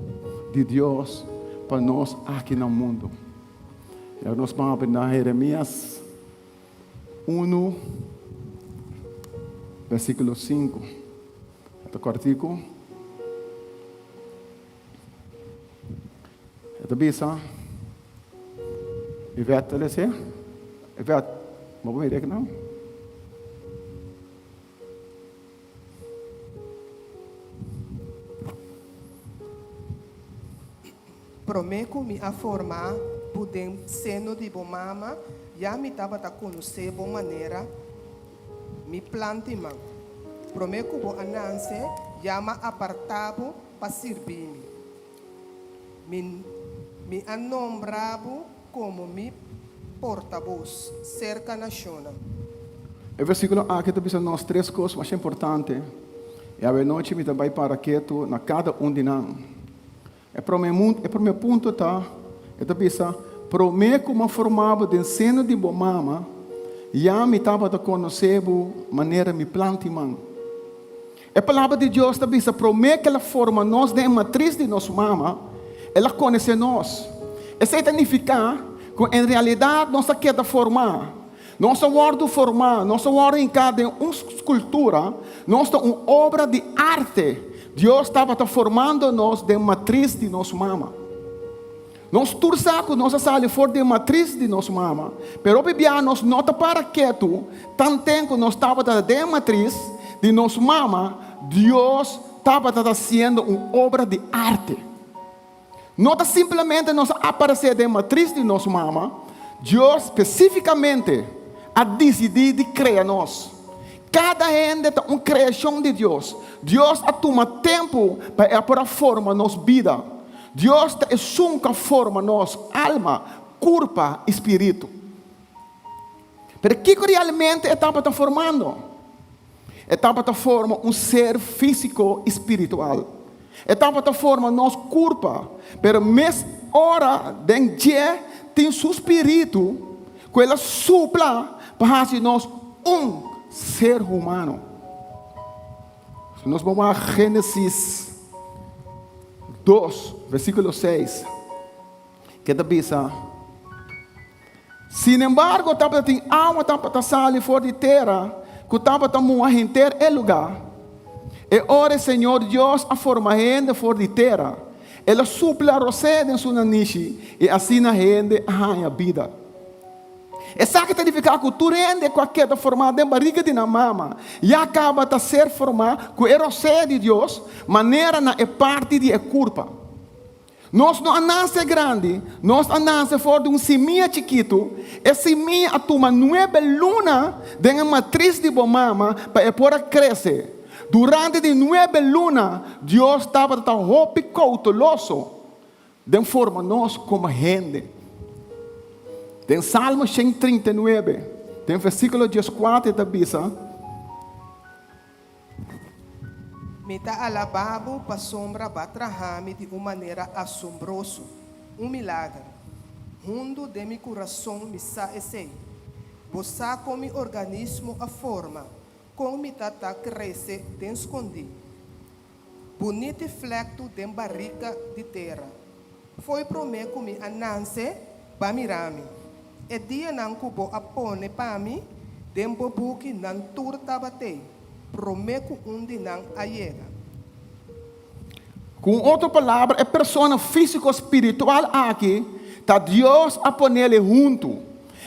Speaker 2: di Dios pa nos aki na mundu? I awor nos ban habri na Jeremias unu, versíkulo sinku. E ta kòrtiku. E ta bisa, Ivette ta lesa? Ivette, bo por mira aki nan?
Speaker 7: Promé ku mi a forma bo den seno di bo mama, ya mi tabata konosé bo manera mi planti man. Promé ku bo a nanse, ya m'a apartá bo pa sirbí mi. Mi mi a nombra bo komo mi portabos serka nashonnan.
Speaker 2: E versíkulo aki ta bisa nos tres kos masha importante, i awenochi mi ta bai para ketu na kada un di nan. E promé e promé punto ta, e ta bisa, Promé ku mi a forma bo den seno di bo mama, ya mi tabata konosé bo manera mi planti man. E Palabra di Dios ta bisa promé ku el a forma nos den e matris di nos mama, el a konosé nos. Esei ta nifiká ku en realidat nos a keda formá. Nos a wòrdu formá, nos a wòrdu hinká den un skultura, nos ta un obra di arte. Dios tabata formando nos den matris di nos mama. Nos tur sa ku nos a sali for di e matris di nos mama, pero hopi bia nos no ta para ketu tanten ku nos tabata den e matris di nos mama, Dios tabata ta hasiendo un obra di arte. No ta simplemente nos a aparesé den e matris di nos mama, Dios spesífikamente a disidí di krea nos. Kada hende ta un kreashon di Dios. Dios a tuma tempu pa e por a forma nos bida. Dios ta esun ku a forma nos alma, kurpa i spiritu. Pero kiko realmente e tabata formando? E tabata forma un ser físiko i spiritual. E tabata forma nos kurpa, pero mes ora den dje tin su spiritu ku el a supla pa hasi nos un ser humano. Si nos bo wak Génesis dos, versíkulo seis, ke ta bisa, Sinembargo, tabatin awa tabata sali for di tera ku tabata muha henter e lugá. E ora e Señor Dios a forma hende for di tera, El a supla rosé den su nanishi i asina hende a haña bida. Esaki ta nifiká ku tur hende ku a keda formá den bariga di nan mama ya kaba ta ser formá ku e rosea di Dios manera na e parti di e kurpa. Nos no a nase grandi, nos a nase for di un simia chikitu. E simia a tuma nuebe luna den e matris di bo mama pa e por a krese. Durante di nuebe luna, Dios tabata ta hopi kouteloso Den forma nos komo hende. Den Salmo 139, den versíkulo 14 e ta bisa.
Speaker 7: Mi ta alabá bo pasobra bo a traha mi di un manera asombroso, un milager. Hundu den mi kurason mi sa esei. Bo sa kon mi organismo a forma, kon mi ta ta krese den skondí. Buniti flèktu den barika di tera. Fo'i promé ku mi a nanse, b'a mira mi. E dianan ku bo a pone pa mi den bo buki nan tur tabat'ei, promé ku un di nan a yega.
Speaker 6: Ku un otro palabra, e persona físiko spiritual aki ta Dios a ponele huntu.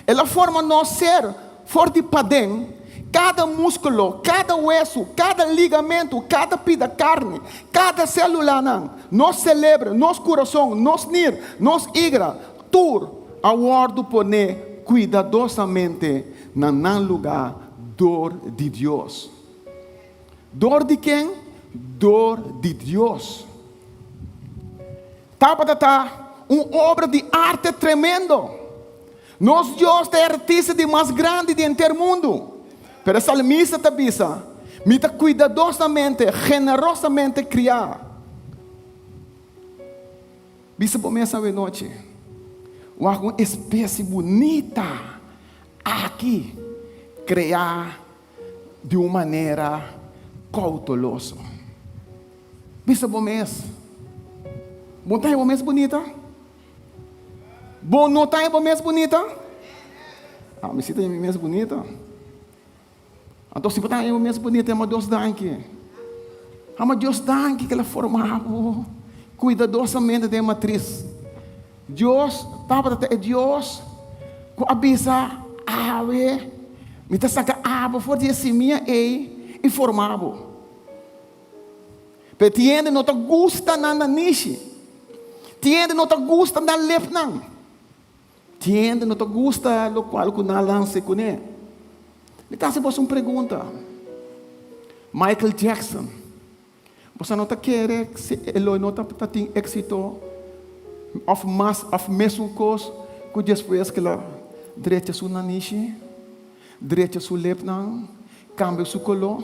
Speaker 6: El a forma nos ser for di paden, kada múskulo, kada wesu, kada ligamentu, kada pida karni, kada sélulanan, nos selebre, nos kurason, nos nir, nos igra, tur a wòrdu poné kuidadosamente na nan lugá dor di Dios. Dor di ken? Dor di Dios. Tabata ta un obra di arte tremendo. Nos Dios ta e artista di mas grandi di henter mundu. Pero e salmista ta bisa, Mi ta kuidadosamente, generosamente kriá. Bisa bo mes awenochi, Wak un especie bunita aki kreá di un manera kouteloso. Bisa bo mes, Bo ta bo mes bunita? Bo no ta bo mes bunita? Ami si ta mi mes bunita. Anto si bo ta bo mes bunita, ama Dios danki. Ama Dios danki ku el a forma bo kuidadosamente den e matris. Dios tabata ta e Dios ku a bisa, Awe mi ta saka abo for di e simia ei i forma bo. Pero tin hende no ta gusta nan nanishi. Tin hende no ta gusta nan lepnan. Tin hende no ta gusta lokual ku nan lansa kuné. Mi ta hasi boso un pregunta. Michael Jackson. Boso no ta kere si e lo no ta tin éxito òf mas òf mesun kos ku despues ku el a drecha su nanishi, drecha su lepnan, kambia su koló?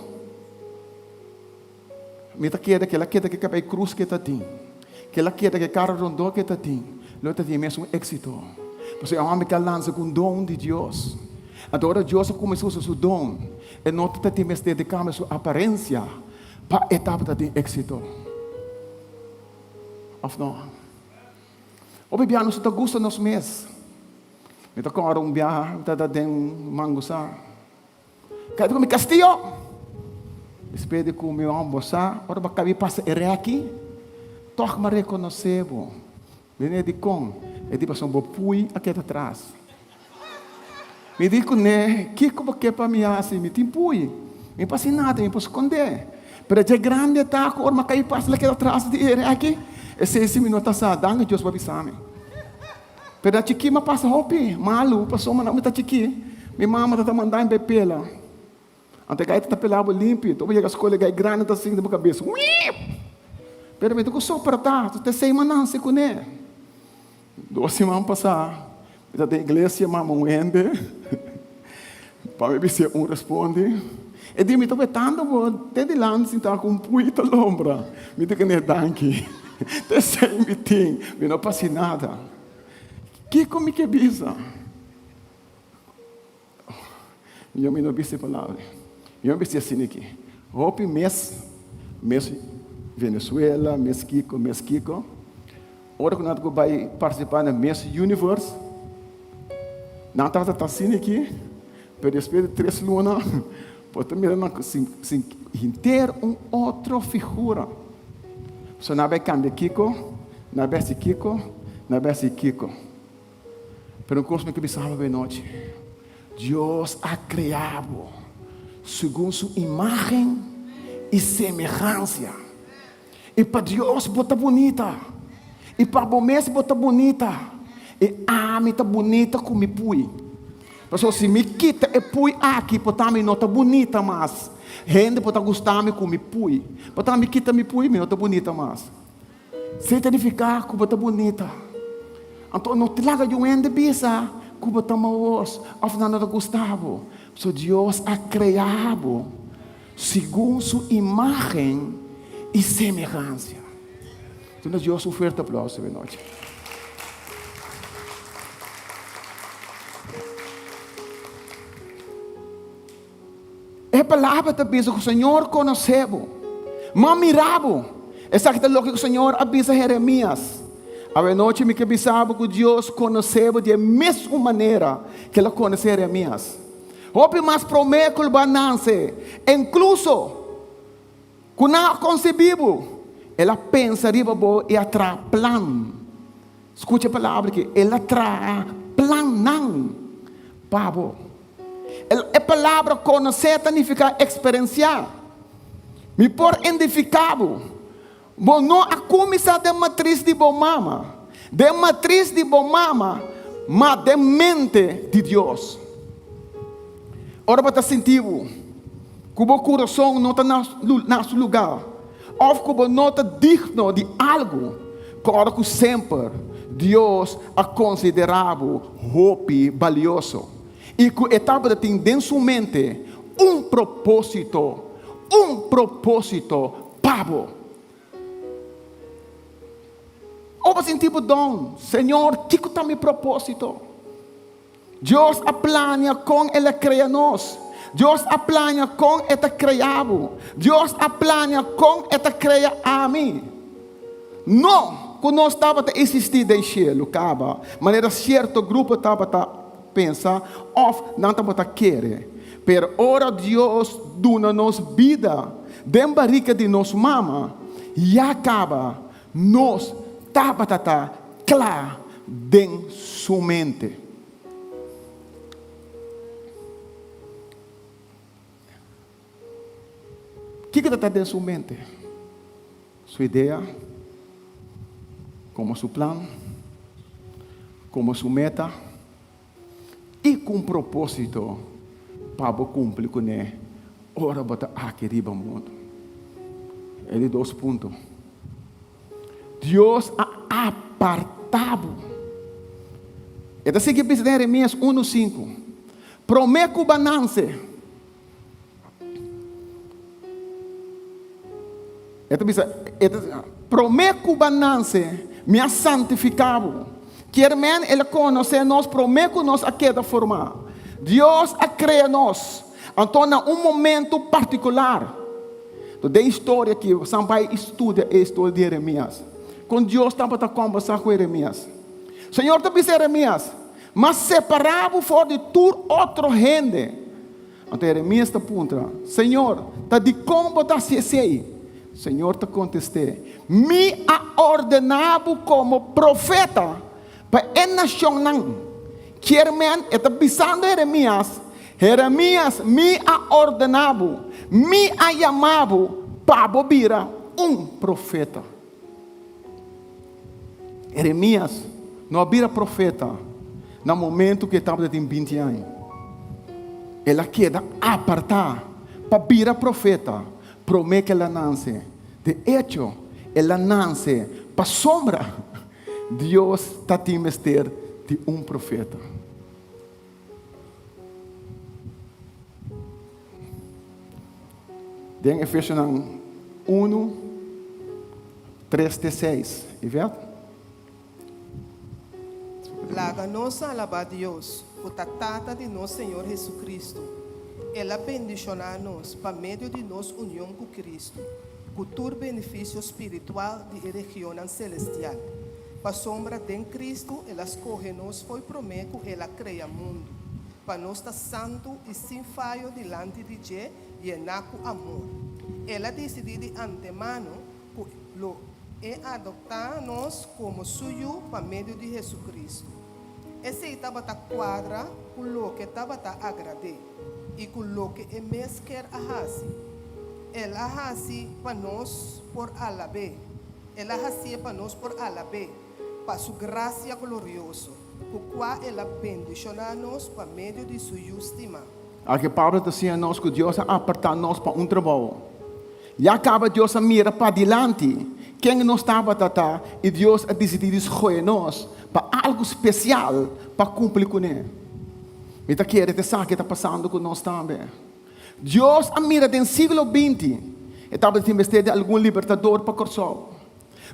Speaker 6: Mi ta kere ku el a keda ku e kabei krus ku e ta tin, ku el a keda ku e kara rondó ku e ta tin, lo e ta tin e mesun éxito. Pasobra e hòmber ke a lansa ku un don di Dios. Anto ora Dios a kuminsá usa su don, e no ta tin mester di kambia su aparensia pa e tabata tin éxito. Òf no? Hopi biaha nos no ta gusta nos mes. Mi ta kòrda un biaha mi tabata den Mangusá. Kai ta ku mi kastillo. Despues di ku mi almorsá, ora bo a kabi pasa e rèki, tòg mi a rekonosé bo. Mi ne dikon? E di pasobra bo pui a keda tras. Mi di kuné, Kiko bo ke pa mi hasi? Mi tin pui. Mi pa hasi nada, mi por skondé. Pero dje grandi e ta ku ora mi a kai pasa el a keda tras di e rèki. Esei si mi no ta sa. Danki Dios bo a bisa mi. Pero na chikí mi a pasa hopi malu pasobra mi ta chikí. Mi mama ta ta manda mi bai pela. Anto e gai ta ta pela bo limpi. Ora bo yega skol e gai grandi ta sinti bo kabes, Wiip! Pero mi ta ku soportá. Ta esei mi a nanse kuné. Dos siman pasá mi ta den iglesia mama un hende pa mi bis'é un respondi. E di mi ta wetando bo te dilanti sinta ku un pui ta lombra. Mi di kuné danki. Ta esei mi tin. Mi no pasi nada. Kiko mi ke bisa? Yo mi no bisa e palabra. Yo mi bisa asina aki. Hopi mes, mes Venezuela, mes kiko, mes kiko. Ora ku nan ta ku bai partisipá na Miss Universe, nan tabata ta asina aki, pero despues di tres luna, bo ta mira nan sin, sin henter un otro figura. So nan a bai kambia kiko, nan a bai hasi kiko, nan a bai hasi kiko. Pero un kos mi ke bisa bo benochi, Dios a krea bo segun su imagen i semehansia. I pa Dios bo ta bunita, i pa bo mes bo ta bunita, i ami ta bunita ku mi pui. Pasobra si mi kita e pui aki, por ta mi no ta bunita mas. Hende por ta gusta mi ku mi pui. Por ta mi kita mi pui, mi no ta bunita mas. Esei ta nifiká ku bo ta bunita. Anto no ta laga yu hende bisa ku bo ta mahos òf nan no ta gusta bo. Pasobra Dios a krea bo segun su imágen i semehansia. Duna Dios un fuerte aplauso awe nochi. E palabra ta bisa ku Señor konosé bo. M'a mira bo. Esaki ta loke ku Señor a bisa Jeremias. Awenochi mi ke bisa bo ku Dios konosé bo di e mesun manera ku el a konosé Jeremias. Hopi mas promé ku lo bo a nanse, inkluso ku nan a konsebí bo, el a pensa riba bo i a traha plan. Skucha e palabra aki, el a traha plannan pa bo. E palabra konosé ta nifiká eksperensiá. Mi por identifiká bo. Bo no a kuminsá den matris di bo mama, den matris di bo mama, ma den mente di Dios. Ora bo ta sinti bo ku bo kurason no ta na su lugá òf ku bo no ta digno di algu, kòrda ku semper Dios a konsiderá bo hopi balioso. I ku e tabata tin den su mente un propósito, un propósito pa bo. Ora bo sinti bo don, Señor, kiko ta mi propósito? Dios a plania kon El a krea nos. Dios a plania kon E ta krea bo. Dios a plania kon E ta krea ami. No ku nos tabata eksistí den shelu kaba, manera sierto grupo tabata pensa òf nan tabata kere. Pero ora Dios duna nos bida den barika di nos mama, ya kaba nos tabata ta kla den su mente. Kiko ta ta den su mente? Su idea, komo su plan, komo su meta i ku un propósito pa bo kumpli kuné ora bo ta aki riba mundu. E di dos punto, Dios a apartá bo. E ta sigui bisa den Jeremias unu sinku, Promé ku bo a nanse, E ta bisa, e ta, Promé ku bo a nanse, mi a santifiká bo. Kier men el a konosé nos promé ku nos a keda formá. Dios a krea nos, anto na un momentu partikular. Anto den historia aki, bosan bai i studia e historia di Jeremias. Kon Dios tabata kòmbersá ku Jeremias. Señor ta bisa Jeremias, M'a separá bo for di tur otro hende. Anto Jeremias ta puntra, Señor, ta dikon bo ta hasi esei? Señor ta kontest'é, Mi a ordená bo komo profeta pa e nashonnan. Kier men e ta bisando Jeremias, Jeremias, mi a ordená bo, mi a yama bo pa bo bira un profeta. Jeremias no a bira profeta na momento ku e tabata tin binti aña. El a keda apartá pa bira profeta promé ku el a nanse. De echo, el a nanse pasobra Dios ta tin mester di un profeta. Den Efesionan unu, tres te seis. Yvette?
Speaker 7: Laga nos alabá Dios, ku ta Tata di nos Señor Hesukristu. El a bendishoná nos pa medio di nos union ku Kristu, ku tur benefisio spiritual di e regionnan selestial. Pasobra den Kristu el a skohe nos fo'i promé ku el a krea mundu, pa nos ta santu i sin fayo dilanti di dje, yená ku amor. El a disidí di antemano ku lo e adoptá nos komo su yu pa medio di Hesukristu. Esei tabata kuadra ku loke tabata agrad'é i ku loke e mes ker a hasi. El a hasi pa nos por alab'é. El a hasié pa nos por alab'é pa su grasia glorioso, ku kua el a bendishoná nos pa medio di su Yu stimá.
Speaker 6: Aki Pablo ta siña nos ku Dios a apartá nos pa un trabou. Ya kaba Dios a mira padilanti ken nos tabata ta i Dios a disidí di skohe nos pa algu spesial pa kumpli kuné. Mi ta kere ta esaki ta pasando ku nos tambe. Dios a mira den siglo binti e tabatin mester di algun libertador pa Kòrsou.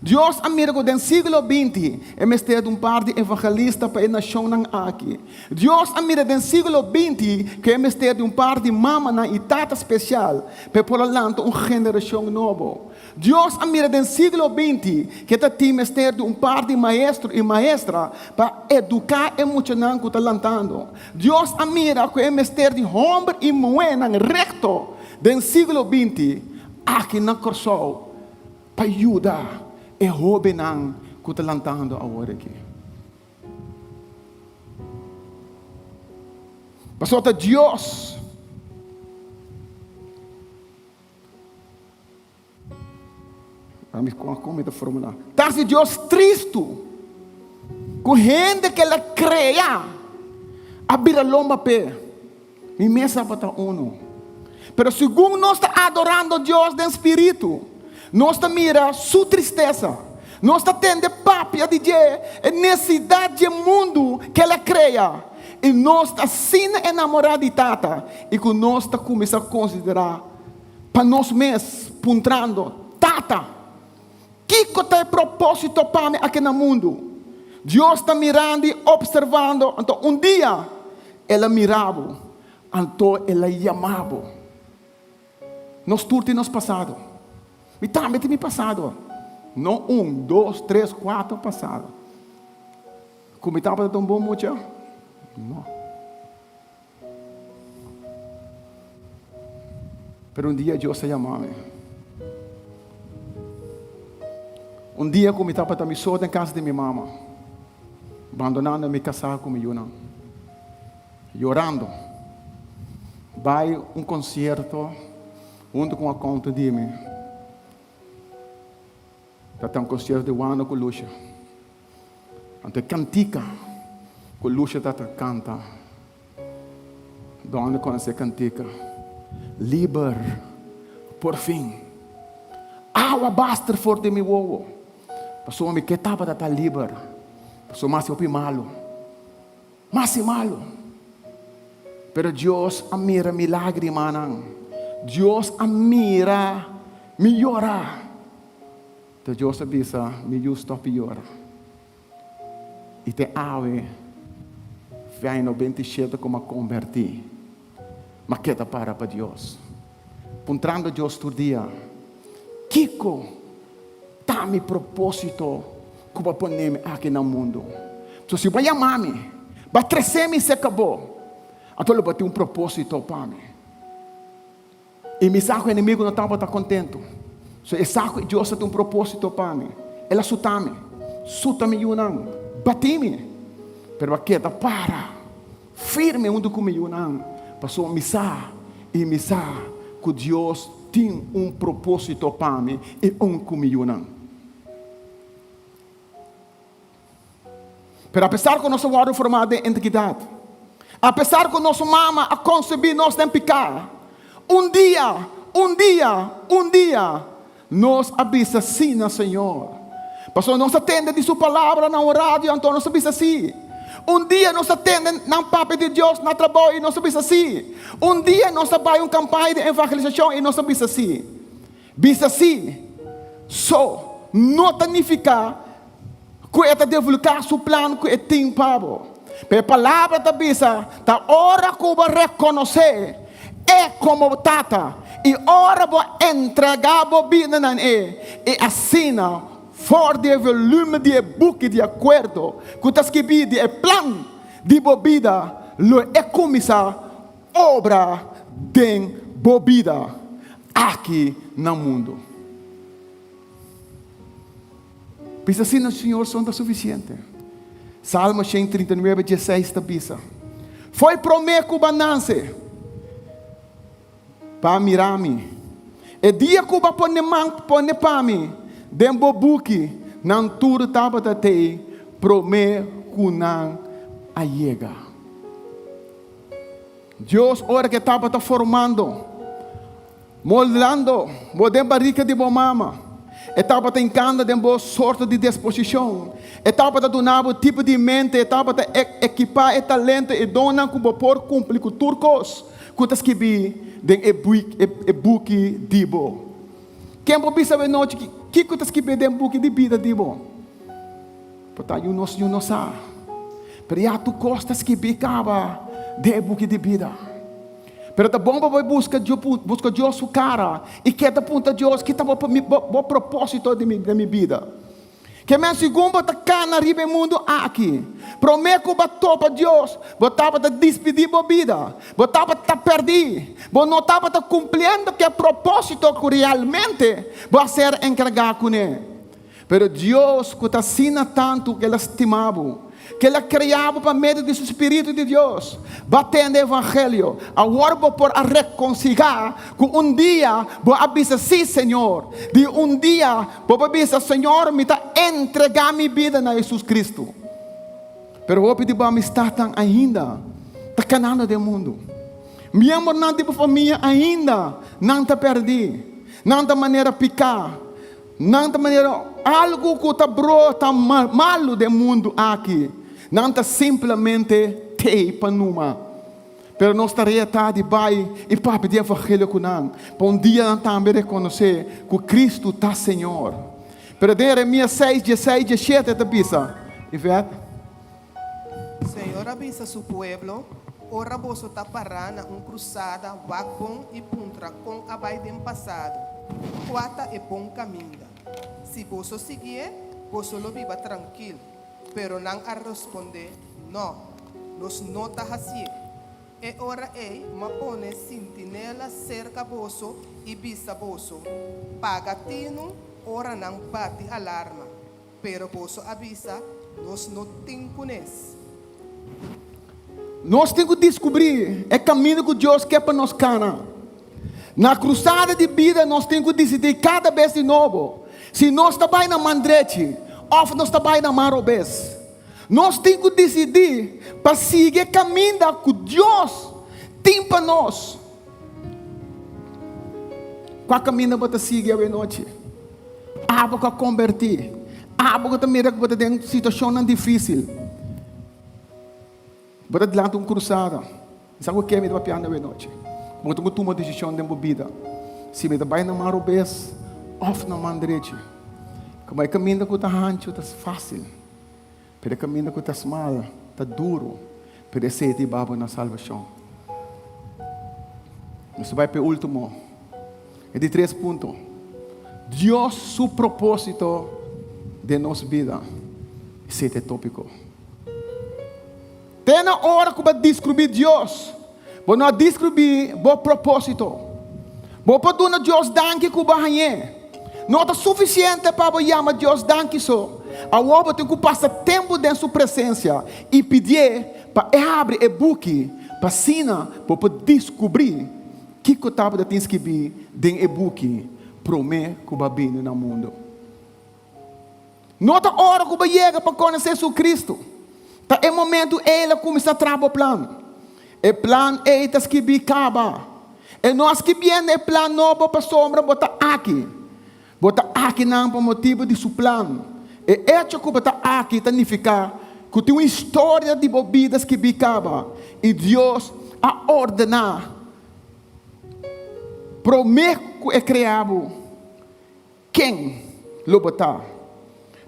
Speaker 6: Dios a mira ku den siglo 20 e mester di un par di evangelista pa e nashonnan aki. Dios a mira den siglo 20 ku e mester di un par di mamanan i tata spesial pa e por a lanta un generashon nobo. Dios a mira den siglo 20 ku e ta tin mester di un par di maestro i maestra pa eduká e muchanan ku ta lantando. Dios a mira ku e mester di hòmber i muhénan rekto den siglo 20 aki na Kòrsou pa yuda e hóbennan ku ta lantando awor aki. Pasobra ta Dios Kon mi ta formulá? Ta hasi Dios tristu ku hende ku el a krea a bira lomba p'e. Mi mes tabata unu. Pero segun nos ta adorando Dios den spiritu, nos ta mira su tristesa. Nos ta tende papia di dje e nesesidat dje mundu ku el a krea. I nos ta asina enamorá di Tata i ku nos ta kuminsá konsiderá pa nos mes, puntrando, Tata, kiko ta e propósito pa mi aki na mundu? Dios ta mirando i opservando, anto un dia El a mira bo, anto El a yama bo. Nos tur tin nos pasado. Mi tambe tin mi pasado. No un, dos, tres, kuater pasado. Ku mi tabata ta un bon mucha? No. Pero un dia Dios a yama mi. Un dia ku mi tabata mi so den kas di mi mama, bandonando mi kasá ku mi yunan, yorando, bai un konsierto huntu ku un akonto di mi. Tabata un konsierto di Wanda ku Lucia. Anto e kantika ku Lucia tabata kanta, Dònde konosé e kantika? Liber, porfin. Awa baster for di mi wowo. Pasobra mi ke tabata ta liber. Pasobra mi a hasi hopi malu. Mi a hasi malu. Pero Dios a mira mi lágrimanan. Dios a mira mi yora. Te Dios a bisa, Mi yu, stòp di yora. I te awe, fe 97 ku mi a kombertí, mi a keda para pa Dios. Puntrando Dios tur dia, Kiko ta mi propósito ku bo a pone mi aki na mundu? So si bo a yama mi, bo a trese mi serka bo, anto lo bo tin un propósito pa mi. I mi sa ku enemigu no tabata kontentu. So e sa ku Dios a tin un propósito pa mi. El a suta mi, suta mi yunan, bati mi. Pero a keda para firme huntu ku mi yunan, pasobra mi sa i mi sa ku Dios tin un propósito pa mi i un ku mi yunan. Pero apesar ku nos a wòrdu formá den inikidat, apesar ku nos mama a konsebí nos den piká, un dia, un dia, un dia, nos a bisa sí na Señor. Pasobra nos a tende di Su palabra na un radio, anto nos a bisa sí. Un dia nos a tende nan papia di Dios na trabou i nos a bisa sí. Un dia nos a bai un kampaña di evangelisashon i nos a bisa sí. Bisa sí so no ta nifiká ku e ta divulgá su plan ku e tin pa bo. Pero e Palabra ta bisa, ta ora ku bo rekonosé E komo bo Tata i ora bo entregá bo bida na E, i asina for di e volumen di e buki di akuerdo ku ta skibí di e plan di bo bida, lo e kuminsá obra den bo bida aki na mundu. Bisa asina, Señor, son ta sufisiente. Salmo 139, 16 ta bisa, Foi promé ku bo a nanse pa mira mi, e dia ku bo a pone man pone pa mi den bo buki, nan tur tabata tei promé ku nan a yega. Dios ora ke tabata formando, moldando bo den barika di bo mama, e tabata hinkando den bo sorto di disposishon, e tabata duna bo tipo di mente, e tabata ekipá e talento i donnan ku bo por kumpli ku tur kos ku ta skibí den e buki di bo. Ken por bisa awe nochi? Kiko ta skibí den buki di bida di bo? Por ta yu nos yu no sa. Pero ya tur kos ta skibí kaba den e buki di bida. Pero ta bon pa bo buska buska Dios su kara i keda puntra Dios ki ta bo bo propósito den mi bida. Ke men segun bo ta kana riba e mundu aki, promé ku bo topa Dios, bo tabata dispidí bo bida, bo tabata pèrdí, bo no tabata kumpliendo ku e propósito ku realmente bo a ser enkargá kuné. Pero Dios ku ta asina tantu ku el a stima bo, ku el a krea bo pa medio di su spiritu di Dios, bo a tende evangelio, awor bo por a rekonsigá ku un dia bo a bisa, Sí, Señor. Di un dia bo por bisa, Señor, mi ta entregá mi bida na Hesus Kristu. Pero hopi di bo amistatnan ainda ta kanando den mundu. Miembronan di bo famia ainda nan ta pèrdí. Nan ta manera piká. Nan ta manera algu ku ta brota malu den mundu aki. Nan ta simplemente tei pa numa. Pero nos tarea ta di bai i papia di evangelio ku nan, pa un dia nan tambe rekonosé ku Kristu ta Señor. Pero den Jeremias seis, dieseis, diesshete ta bisa, Yvette.
Speaker 7: Señor a bisa su pueblo, Ora boso ta pará na un krusada, wak bon i puntra kon a bai den pasado, kua ta e bon kaminda. Si boso siguié, boso lo biba trankil. Pero nan a respondé, No, nos no ta hasié. E ora ei m'a pone sintinela serka boso i bisa boso, Paga tinu ora nan bati alarma. Pero boso a bisa, Nos no tin kunes.
Speaker 6: Nos tin ku diskubrí e kaminda ku Dios ke pa nos kana. Na krusada di bida nos tin ku disidí kada bes di nobo si nos ta bai na man drechi òf nos ta bai na man robes. Nos tin ku disidí pa sigui e kaminda ku Dios tin pa nos. Kua kaminda bo ta sigui awenochi? Abo ku a kombertí, abo ku ta mira ku bo ta den situashonnan difísil, bo ta dilanti un krusada. Mi sa ku ke mi ta papiando awenochi. Bo tin ku tuma desishon den bo bida, si mi ta bai na man robes òf na man drechi. Komo e kaminda ku ta hanchu ta fásil, pero e kaminda ku ta smal ta duru, pero esei ta hiba bo na salbashon. Nos ta bai pa e último, e di tres punto. Dios su propósito den nos bida. Esei ta e tópiko. Te na ora ku bo a deskribí Dios, bo no a deskribí bo propósito. Bo por duna Dios danki ku bo a hañ'é. No ta sufisiente pa bo yama Dios danki so. Awor bo tin ku pasa tempu den su presensia i pidié pa e habri e buki pa asina bo por diskubrí kiko tabata tin skibí den e buki promé ku bo a bini na mundu. No ta ora ku bo yega pa konosé Jesucristo. Ta e momentu ei el a kuminsá traha bo plan. E plan ei ta skibí kaba. E no a skibiendo e plan nobo pasobra bo ta aki. Bo ta akinan pa motibu di su plan. E echo ku bo ta aki ta nifiká ku tin un historia di bo bida skibí kaba i Dios a ordená promé ku e krea bo. Ken lo bo ta?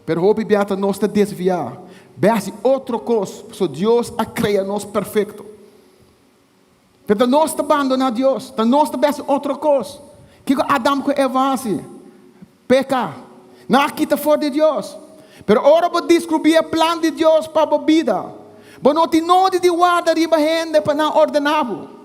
Speaker 6: Pero hopi bia ta nos ta desviá bai hasi otro kos, pasobra Dios a krea nos perfekto. Pero ta nos ta bandoná Dios, ta nos ta bai hasi otro kos. Kiko Adam ku Eva hasi? Peka. Nan a kita for di Dios. Pero ora bo diskubrí e plan di Dios pa bo bida, bo no tin nodi di warda riba hende pa nan ordená bo.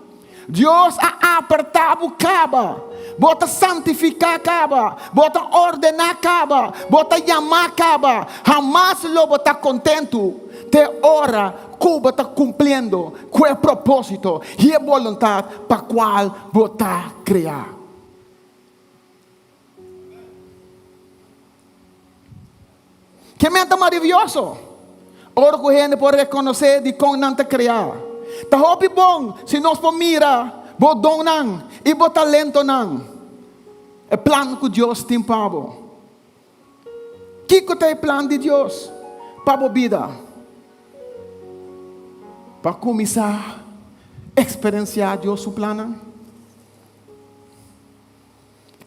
Speaker 6: Dios a apartá bo kaba, bo ta santifiká kaba, bo ta ordená kaba, bo ta yamá kaba. Hamas lo bo ta kontentu te ora ku bo ta kumpliendo ku e propósito i e boluntat pa kual bo ta kreá. Ke meta maravioso! Ora ku hende por rekonosé dikon nan ta kreá. Ta hopi bon si nos por mira bo donnan i bo talentonan, e plan ku Dios tin pa bo. Kiko ta e plan di Dios pa bo bida? Pa kuminsá eksperensiá Dios su plannan.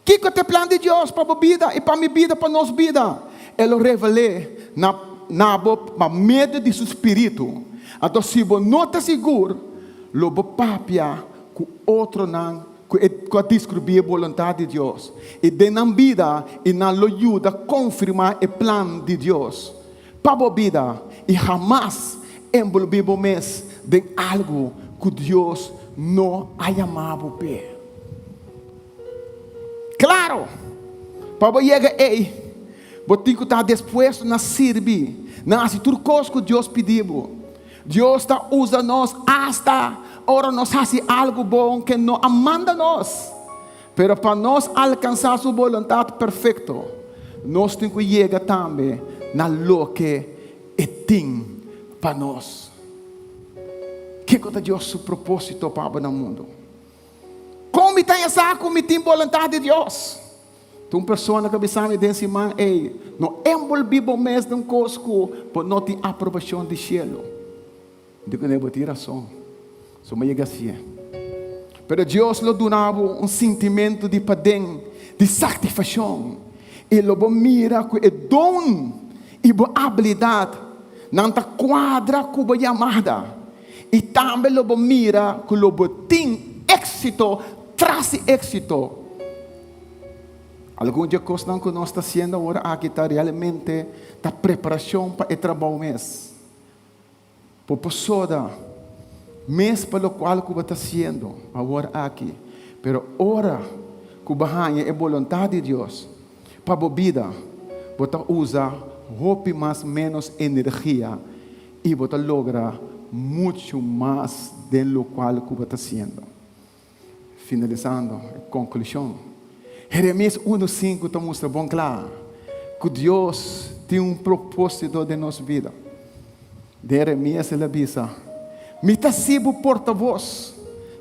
Speaker 6: Kiko. Kiko ta e plan di Dios pa bo bida i pa mi bida, pa nos bida? E lo revel'é na na bo pa medio di su spiritu. Anto si bo no ta sigur, lo bo papia ku otronan ku e ku a deskribí e boluntat di Dios i den nan bida i nan lo yuda konfirmá e plan di Dios pa bo bida i hamas enbolbí bo mes den algu ku Dios no a yama bo p'e. Klaro, pa bo yega ei, bo tin ku ta dispuesto na sirbi, na hasi tur kos ku Dios pidi bo. Dios ta usa nos asta ora nos hasi algu bon ku e no a manda nos. Pero pa nos alkansá su boluntat perfekto, nos tin ku yega tambe na loke e tin pa nos. Kiko ta Dios su propósito pa bo na mundu? Kon mi ta haña sa ku mi tin boluntat di Dios? Ta un persona ku a bisa mi den siman ei, No enbolbí bo mes den kos ku bo no tin aprobashon di shelu. Mi di kuné, Bo tin rason. So mi a yega hasié. Pero Dios lo duna bo un sintimentu di paden di satisfakshon i lo bo mira ku e don i bo abilidat nan ta kuadra ku bo yamada. I tambe lo bo mira ku lo bo tin éksito tras di éksito. Algun di e kosnan ku nos ta hasiendo awor aki ta realmente ta preparashon pa e trabou mes. Bo por soda mes pa lokual ku bo ta hasiendo awor aki, pero ora ku bo haña e boluntat di Dios pa bo bida, bo ta usa hopi mas ménos energia I bo ta logra muchu mas den lokual ku bo ta hasiendo. Finalisando, e konklushon. Jeremias unu sinku ta mustra bon kla ku Dios tin un propósito den nos bida. Den Jeremias el a bisa, Mi ta hasi bo portavos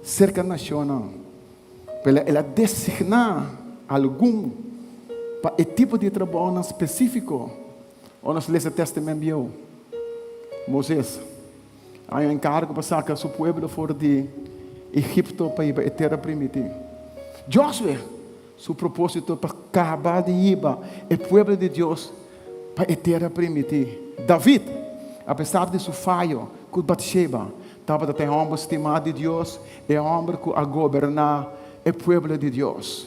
Speaker 6: serka nashonnan. Pero el a designá algun pa e tipo di trabounan spesífiko. Ora nos lesa Testament Bieu, Moses a haña enkargo pa saka su pueblo for di Egipto pa hiba e Tera Primití. Josue, su propósito pa kaba di hiba e pueblo di Dios pa e Tera Primití. David, apesar di su fayo ku Batsheba, tabata ta e hòmber stimá di Dios, e hòmber ku a goberná e pueblo di Dios.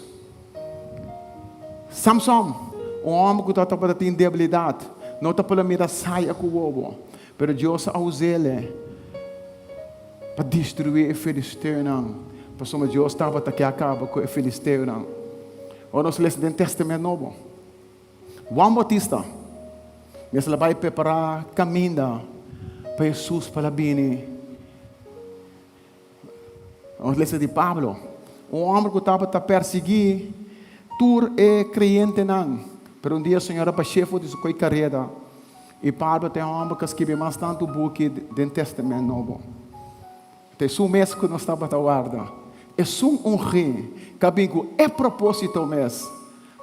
Speaker 6: Samson, un hòmber ku tabata tin debilidat, no ta por a mira saya ku wowo, pero Dios a us'é pa destruí e filisteonan, pasobra Dios tabata ke a kaba ku e filisteonan. Ora nos lesa den Tèstamènt Nobo, Juan Bautista mester a bai prepará kaminda pa Hesus pa el a bini. Nos lesa di Pablo, un hòmber ku tabata persiguí tur e kreyentenan. Pero un dia Señor a bash'é for di su koi kareda, i Pablo ta e hòmber ku a skibi mas tantu buki den Tèstamènt Nobo. Ta esun mes ku nos tabata warda, esun ungí ku a bin ku e propósito mes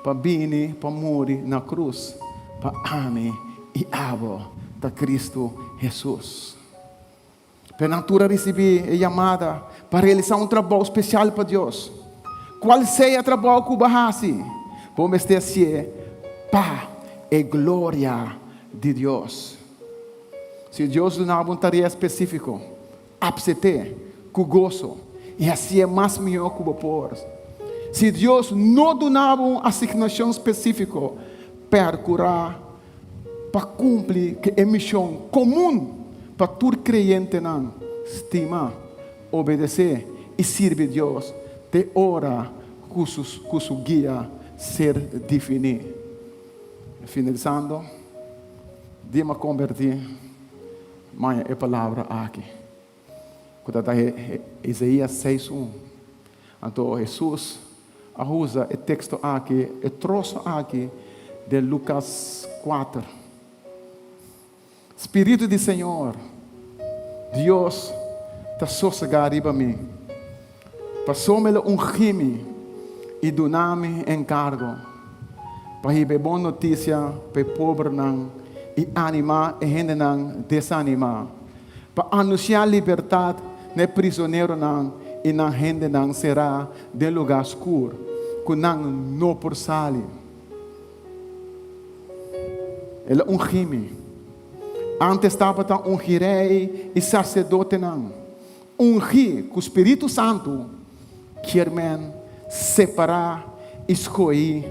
Speaker 6: pa bini pa muri na krus pa ami i abo, ta Kristu Hesus. Pero nan tur a risibí e yamada pa realisá un trabou spesial pa Dios. Kual sea e trabou ku bo a hasi, bo mester hasié pa e gloria di Dios. Si Dios duna bo un tarea spesífiko, apsept'é ku goso i hasié mas mihó ku bo por. Si Dios no duna bo un asignashon spesífiko, pèrkurá pa kumpli ku e mishon komun pa tur kreyentenan, stima, obedesé i sirbi Dios te ora ku ku su guia ser definí. Finalisando, dia mi a kombertí, mi haña e palabra aki, ku ta ta Isaías seis un. Anto Hesus a usa e teksto aki, e troso aki den Lukas kuater. Spiritu di Señor, Dios, ta sosegá riba mi, pasobra el a ungí mi i duna mi enkargo pa hiba e bon notisia pa e pobernan i animá e hendenan desanimá. Pa anunsiá libertat na e prizoneronan i nan hendenan será den lugá skur. ku nan no por sali. El a ungí mi. Ántes tabata ungí rei i saserdotenan. Ungí ku spiritu santu kier men separá i skohí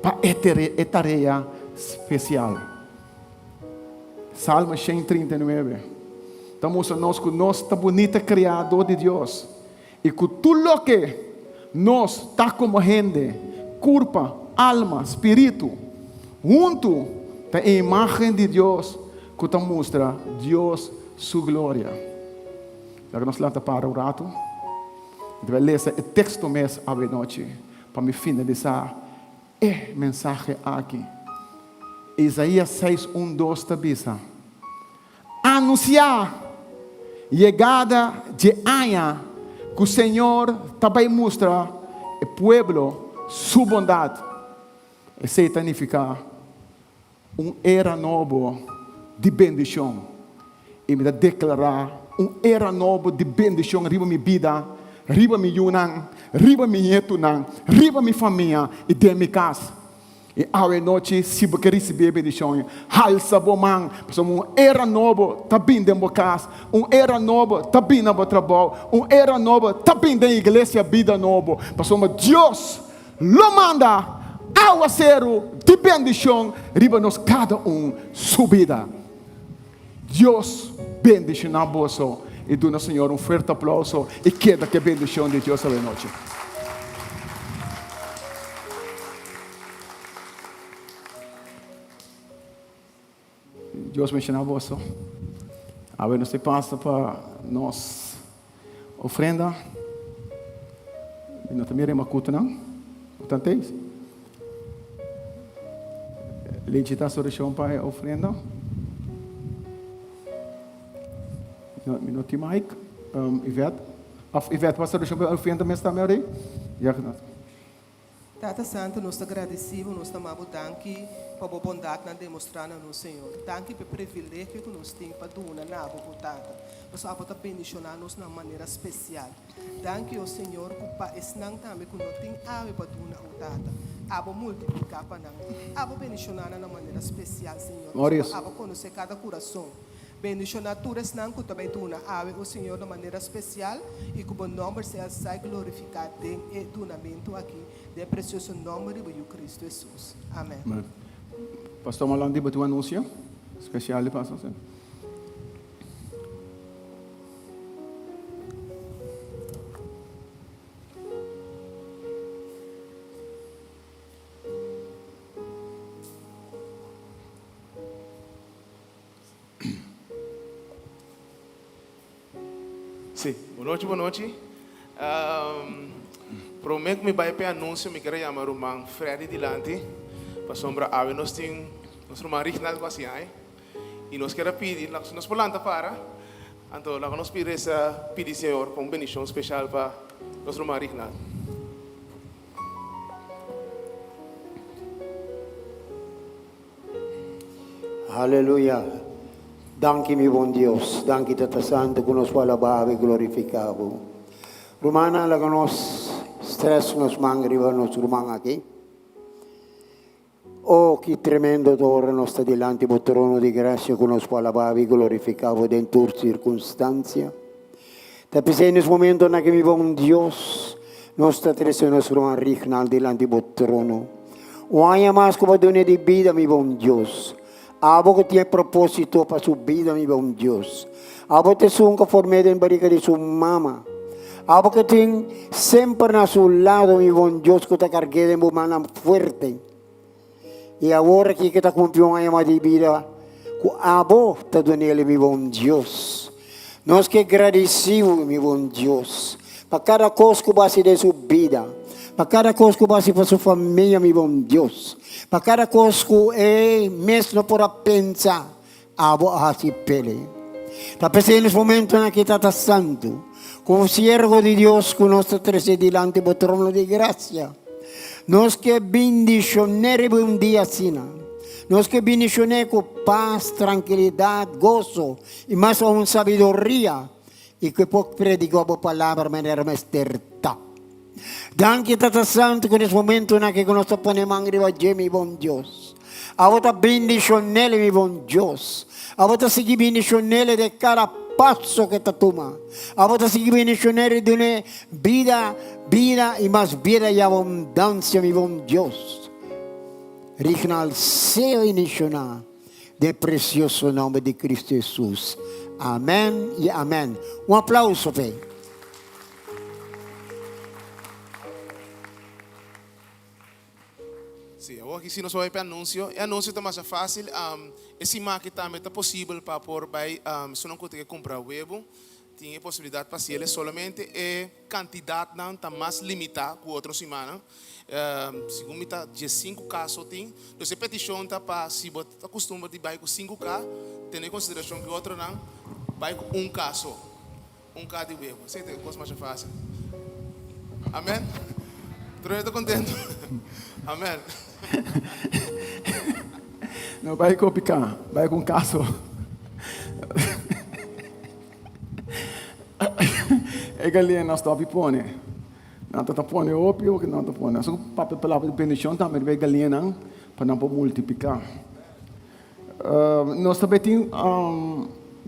Speaker 6: pa e tarea spesial. Salmo 139 ta mustra nos ku nos ta bunita kriá dor di Dios i ku tur loke nos ta komo hende, kurpa, alma, spiritu, huntu ta e imágen di Dios ku ta mustra Dios su gloria. Laga nos lanta para un ratu. Mi ta bai lesa e teksto mes awenochi pa mi finalisá E mensahe aki, Isaías seis un dos ta bisa, Anunsiá yegada dje aña ku Señor ta bai mustra e pueblo su bondat. Esei ta nifiká un era nobo di bendishon. I mi ta deklará un era nobo di bendishon riba mi bida, riba mi yunan, riba mi ñetunan, riba mi famia i den mi kas. I awe nochi, si bo ke risibí e bendishon, halsa bo man, pasobra un era nobo ta bin den bo kas, un era nobo ta bin na bo trabou, un era nobo ta bin den Iglesia Bida Nobo, pasobra Dios Lo manda awaseru di bendishon riba nos kada un su bida. Dios bendishoná boso i duna Señor un fuerte aplauso i keda ku e bendishon di Dios awe nochi. Dios bendishoná boso. Awe nos ta pasa pa nos ofrenda. Mi no ta mira e makutunan. Bo ta ntei? Lechi ta orashon pa e ofrenda. Mi no tin mic. Um, Yvette. Of Yvette, pas orashon pa e ofrenda mes tambe ori? Ja,
Speaker 7: Tata Santu, nos ta gradisí bo, nos ta m'a bo danki pa bo bondatnan demostrá na nos, Señor. Danki pa e privilegio ku nos tin pa duna na bo, o Tata, pasobra abo ta bendishoná nos na un manera spesial. Danki, o Señor, ku pa esnan tambe ku no tin awe pa duna, o Tata, abo multipliká pa nan. Abo bendishoná nan na un manera spesial, Señor, pasobra abo konosé kada kurason. Bendishoná tur esnan ku ta bai duna awe, o Señor, na manera spesial, i ku bo nòmber sea sai glorifiká den e dunamentu akí, den e presioso nòmber di bo Yu Kristu Hesus. Amèn.
Speaker 6: Amèn. Pastor Malandi, bo tin un anunsio spesial di pasa? Sí.
Speaker 2: Sí, bon nochi, bon nochi. Um, promé ku mi bai p'e anunsio, mi ker a yama ruman Freddy dilanti, pasobra awe nos tin nos ruman Rignald ku a hasi ai, i nos ker a pidi, si nos por lanta para, anto laga nos pidi resa, pidi Señor pa un bendishon speshal pa nos ruman Rignald.
Speaker 8: Aleluya! Danki mi bon Dios, danki Tata Santu ku nos por alabá bo i glorifiká bo. Rumannan laga nos stress nos man riba nos ruman aki. Oh ki tremendo ta ora nos ta dilanti bo trono di grasia ku nos por alabá bo i glorifiká bo den tur sirkunstansia. Ta p'esei nes momentonan aki mi bon Dios, nos ta trese nos ruman Rignald dilanti bo trono. Un aña mas ku bo a dun'é di bida, mi bon Dios. Abo ku tin e propósito pa su bida, mi bon Dios. Abo ta esun ku a form'é den barika di su mama. Abo ku tin semper na su lado, mi bon Dios, ku ta karg'é den bo mannan fuerte. I awor aki ku ta kumpli un aña mas di bida ku abo ta dun'el, mi bon Dios. Nos ke gradisí bo, mi bon Dios, pa kada kos ku bo hasi den su bida, pa kada kos ku bo hasi pa su famia, mi bon Dios, pa kada kos ku e mes no por a pensa, abo a hasi p'el. Ta p'esei nos momentonan aki, Tata Santu, komo siervo di Dios ku nos ta trese dilanti bo trono di grasia, nos ke bindishon'é riba un dia asina. Nos ke bindishon'é ku pas, trankilidat, goso i mas aun sabiduria i ku e por prediká bo palabra manera mester ta. Danki Tata Santu ku nes momentunan aki ku nos ta pone man riba dje mi bon Dios. Abo ta bendishon'el mi bon Dios. Abo ta sigui bendishon'el den kada paso ku e ta tuma. Abo ta sigui bendishon'el i dun'é bida, bida i mas bida i abundansia mi bon Dios. Rignal sea bendishoná den e presioso nomber di Cristo Jesus. Amen i amen. Un aplauso p'e.
Speaker 2: Sí, awor aki si nos bai pa e anuncio. E anuncio ta masha fácil. Um, e siman aki tambe ta posibel pa por bai, um, esunnan ku ta ke kumpra webu, tin e posibilidat pa hasiel. Solamente e kantidatnan ta mas limitá ku otro simannan. Um, segun mi ta diesinku ka so tin. Dus e petishon ta pa si bo ta kustumber di bai ku sinku ka, tene konsiderashon ku e otronan bai ku un ka so. Un ka di webu. Esei ta e kos masha fásil. Amèn. Tur hende ta kontentu? Amèn.
Speaker 5: No bai ku piká, bai ku un kaso. E galiña nan stòp di pone. Nan ta ta pone hopi o nan ta pone. Aso ku papia palabra di bendishon tambe riba e galiñanan pa nan por multipliká. Nos ta bay tin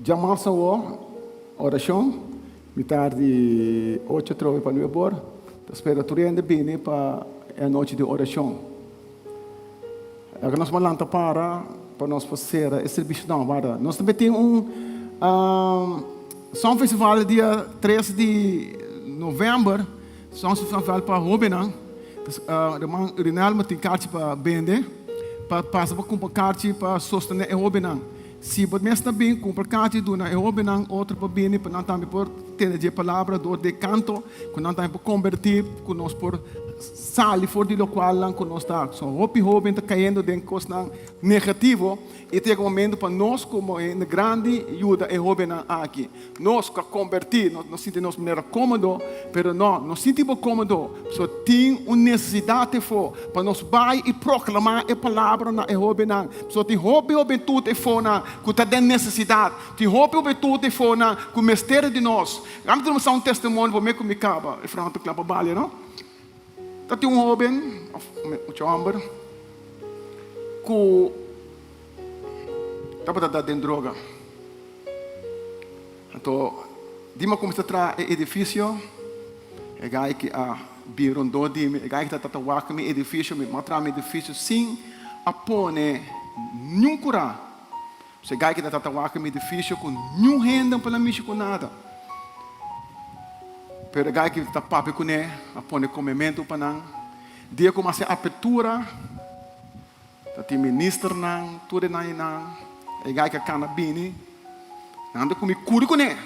Speaker 5: djamarsa awor orashon mitar di ocho atrobe pa nuebe or. Ta spera tur hende bini pa e anochi di orashon. Laga nos por lanta para pa nos por sera e servisio. No, warda. Nos ta bay tin un Song Festival dia tres di november. Song Festival pa hobennan. Ruman Rinalmo tin karchi pa bende. Pa pasa pa kumpra karchi pa sostené e hobennan. Si bo mes ta bin, kumpra karchi duna e hobennan otro pa bini pa nan tambe por tende dje palabra dor di e kanto ku nan tambe por kombertí ku nos por sali for di lokualnan ku nos ta. So hopi hoben ta kayendo den kosnan negativo i ta yega momento pa nos komo hende grandi yuda e hobennan aki. Nos ku a kombertí, nos no sinti nos manera kómodo, pero no, no sinti bo kómodo, pasobra tin un nesesidat efó pa nos bai i proklamá e palabra na e hóbennan. Pasobra tin hopi hobentut efónan ku ta den nesesidat, tin hopi hobentut efónan ku mester di nos. Ami ta duna un testimonio promé ku mi kaba, e frou ta kla pa balia, no? Ta tin un hóben, òf mucha hòmber, ku tabata da den droga. Anto, di mi a kuminsá traha e edifisio, e gai ki a bin rondó di mi, e gai ki ta ta wak mi edifisio, mi a traha mi edifisio sin a pone niun kurá. So e gai ki ta ta wak mi edifisio ku niun hende no por a mishi ku nada. Pero e gai ki ta papia kuné a pone komementu pa nan. Dia ku mi a hasi apertura, Ta tin ministernan tur e nainan, e gai ka kana bini, nan ta kumi kuri kuné.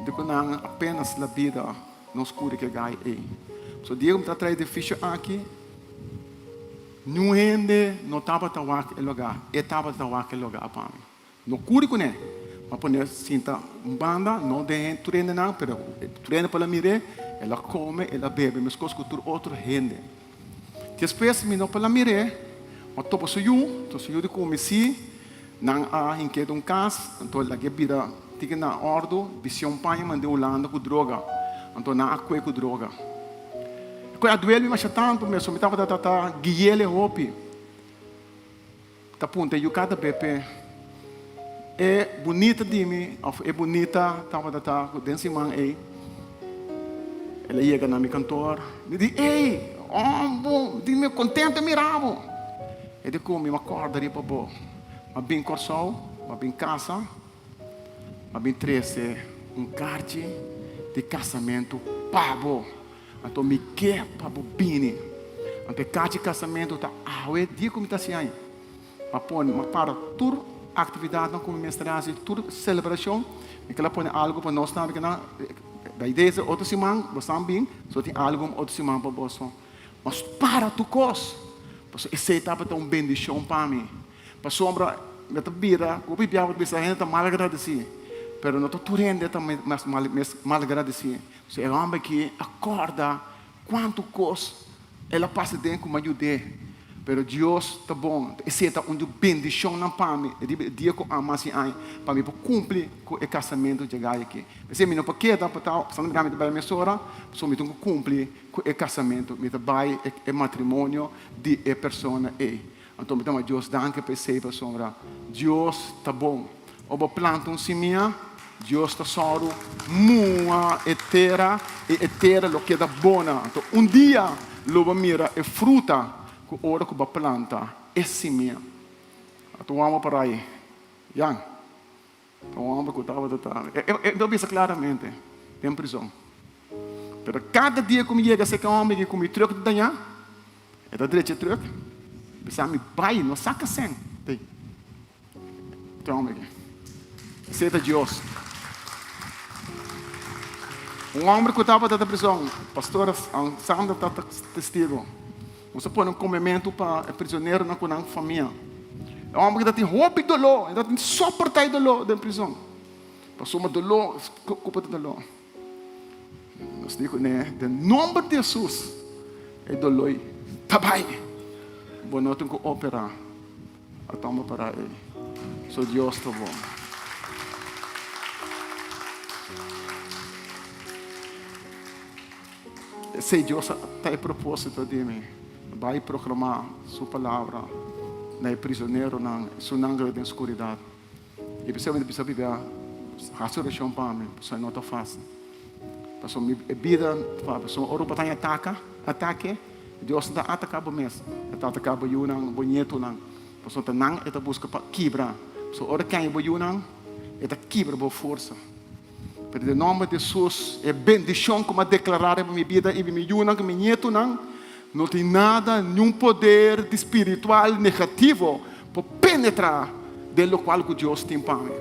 Speaker 5: Di ku nan apenas la bida nos kuri ku e gai ei. So dia ku mi ta traha e edifisio aki, niun hende no tabata wak e lugá, e tabata wak e lugá pa mi. No kuri kuné, ma pone sinta un banda, no den tur hendenan, pero tur hende por a mir'é, el a kome, el a bebe meskos ku tur otro hende. Despues mi no por a mir'é, ma topa su yu, enton su yu di kome sí, nan a hink'é den un kas, anto el a ke bira tiki na òrdu, bistié un paña mand'é Hulanda ku droga, anto nan a kue ku droga. E kue a duel mi masha tantu, mesun mi tabata ta gui'é hopi. Ta punta yu kada be p'e e bunita di mi of e bunita tabata ta ku den siman ei el a yega na mi kantor mi di ey hombo di mi kontento mira bo e di ku mi a kòrda riba bo mi a bin Kòrsou mi a bin kasa mi a bin trese un karchi di kasamentu pa bo. Anto mi ke pa bo bini. Anto e kachi kasamentu ta awe dia ku mi ta hasi aña. Mi a pone, mi a para tur aktividatnan ku mi mester hasi, tur selebrashon. Mi kila pone algu pa nos tambe kinan. Bai dese otro siman bo san bin, so tin algu otro siman pa boso. Mas para tur kos, pasobra esei tabata un bendishon pa mi. Pasobra mi ta bira ku hopi biaha bo ta bisa hende ta malagradesí, pero no ta tur hende ta mes malagradesí. So e hòmber aki a kòrda kuantu kos el a pasa den ku mi a yud'é. Pero Dios ta bon. Esei ta un di bendishonnan pa mi riba e dia ku ami hasi aña, pa mi por kumpli ku e kasamentu dje gai aki. P'esei mi no por keda pa ta pasando mi ta bai mesora, pasobra mi tin ku kumpli ku e kasamentu. Mi ta bai e matrimonio di e persona ei. Anto mi ta duna Dios danki pa esei pasobra Dios ta bon. Ora bo planta un simia, Dios ta sòru muha e tera i e tera lo keda bona. Anto un dia lo bo mira e fruta ku ora ku bo a planta e simia. Anto un hòmber por ai, Jan, ta un hòmber ku tabata ta, e ta bisa klaramente den prizon. Pero kada dia ku mi yega serka e hòmber aki ku mi trùk ta dañá, E ta drecha e truck, bisa mi bai, no saca sen. Tei. Te hombre aki. Esei ta Dios. Un hombre cu tabata ta prison, pastor Sandra ta testigo. Nos a pone un comemento pa e prisioneronan cu nan famia. E hombre ta tin hopi dolor, e ta tin soporta e dolor den prison. Pasobra dolor, culpa ta dolor. Nos di kuné, den nomber di Hesus, e doloi ta bai. Bo no tin ku operá. A toma para ei. So Dios ta bon. Esei Dios ta e propósito di mi. Bai proklamá su palabra na e prisoneronan, esunnan ku ta den skuridat. I p'esei mi ta bisa Biblia, hasi orashon pa mi, pasobra no ta fásil. Pasobra mi e bida, pasobra ora bo ta haña ataka, atake, Dios no ta ataká bo mes, e ta ataká bo yunan, bo ñetunan, pasobra ta nan e ta buska pa kibra. Pasobra ora ke haña bo yunan, e ta kibra bo forsa. Pero den nòmber di Hesus, e bendishon ku mi a deklará riba mi bida i mi yunan ku mi ñetunan, no tin nada, niun poder di spiritual negativo por penetrá den lokual ku Dios tin pa mi.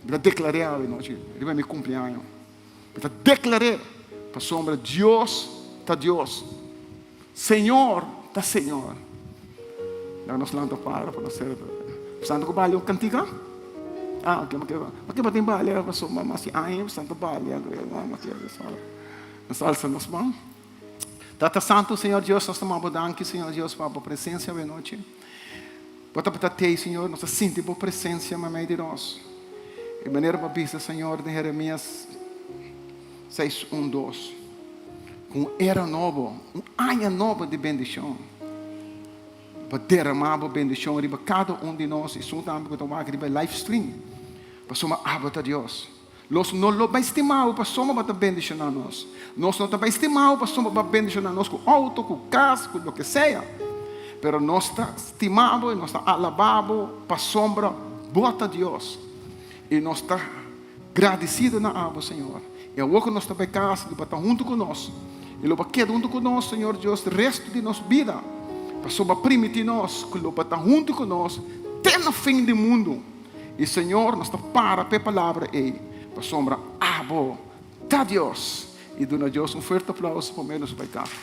Speaker 5: Mi ta deklar'é awe nochi, riba mi kumpleaño. Mi ta deklar'é pasobra Dios ta Dios. Señor ta Señor. Laga nos lanta para pa nos ser. Santo ku balia un kantika? Ah, ok, ma ke ba tin balia pasobra mas di aña santo balia. Nos alsa nos man. Tata Santo, Señor Dios, nos ta manda bo danki, Señor Dios, pa bo presencia awe nochi. Bo tabata tei, Señor, nos a sinti bo presencia meimei di nos. E manera bo a bisa, Señor, den Jeremias 6, 1, 2, ku un era nobo, un aña nobo di bendishon. Bo a derama bo bendishon riba kada un di nos, esun tambe ku ta wak riba e live stream. Pasobra abo ta Dios. Nos no lo bai stima bo pasobra bo ta bendishoná nos. Nos no ta bai stima bo pasobra bo a bendishoná nos ku outo, ku kas, ku loke sea. Pero nos ta stima bo i nos ta alabá bo pasobra bo ta Dios. I nos ta gradisido na abo, Señor. I awor ku nos ta bai kas, lo bo ta huntu ku nos. I lo bo keda huntu ku nos, Señor Dios, restu di nos bida. Pasobra bo a primiti nos ku lo bo ta huntu ku nos te na fin di mundu. I Señor, nos ta para p'e palabra ei, pasobra abo ta Dios. I duna Dios un fuerte aplauso pa menos bai kasa.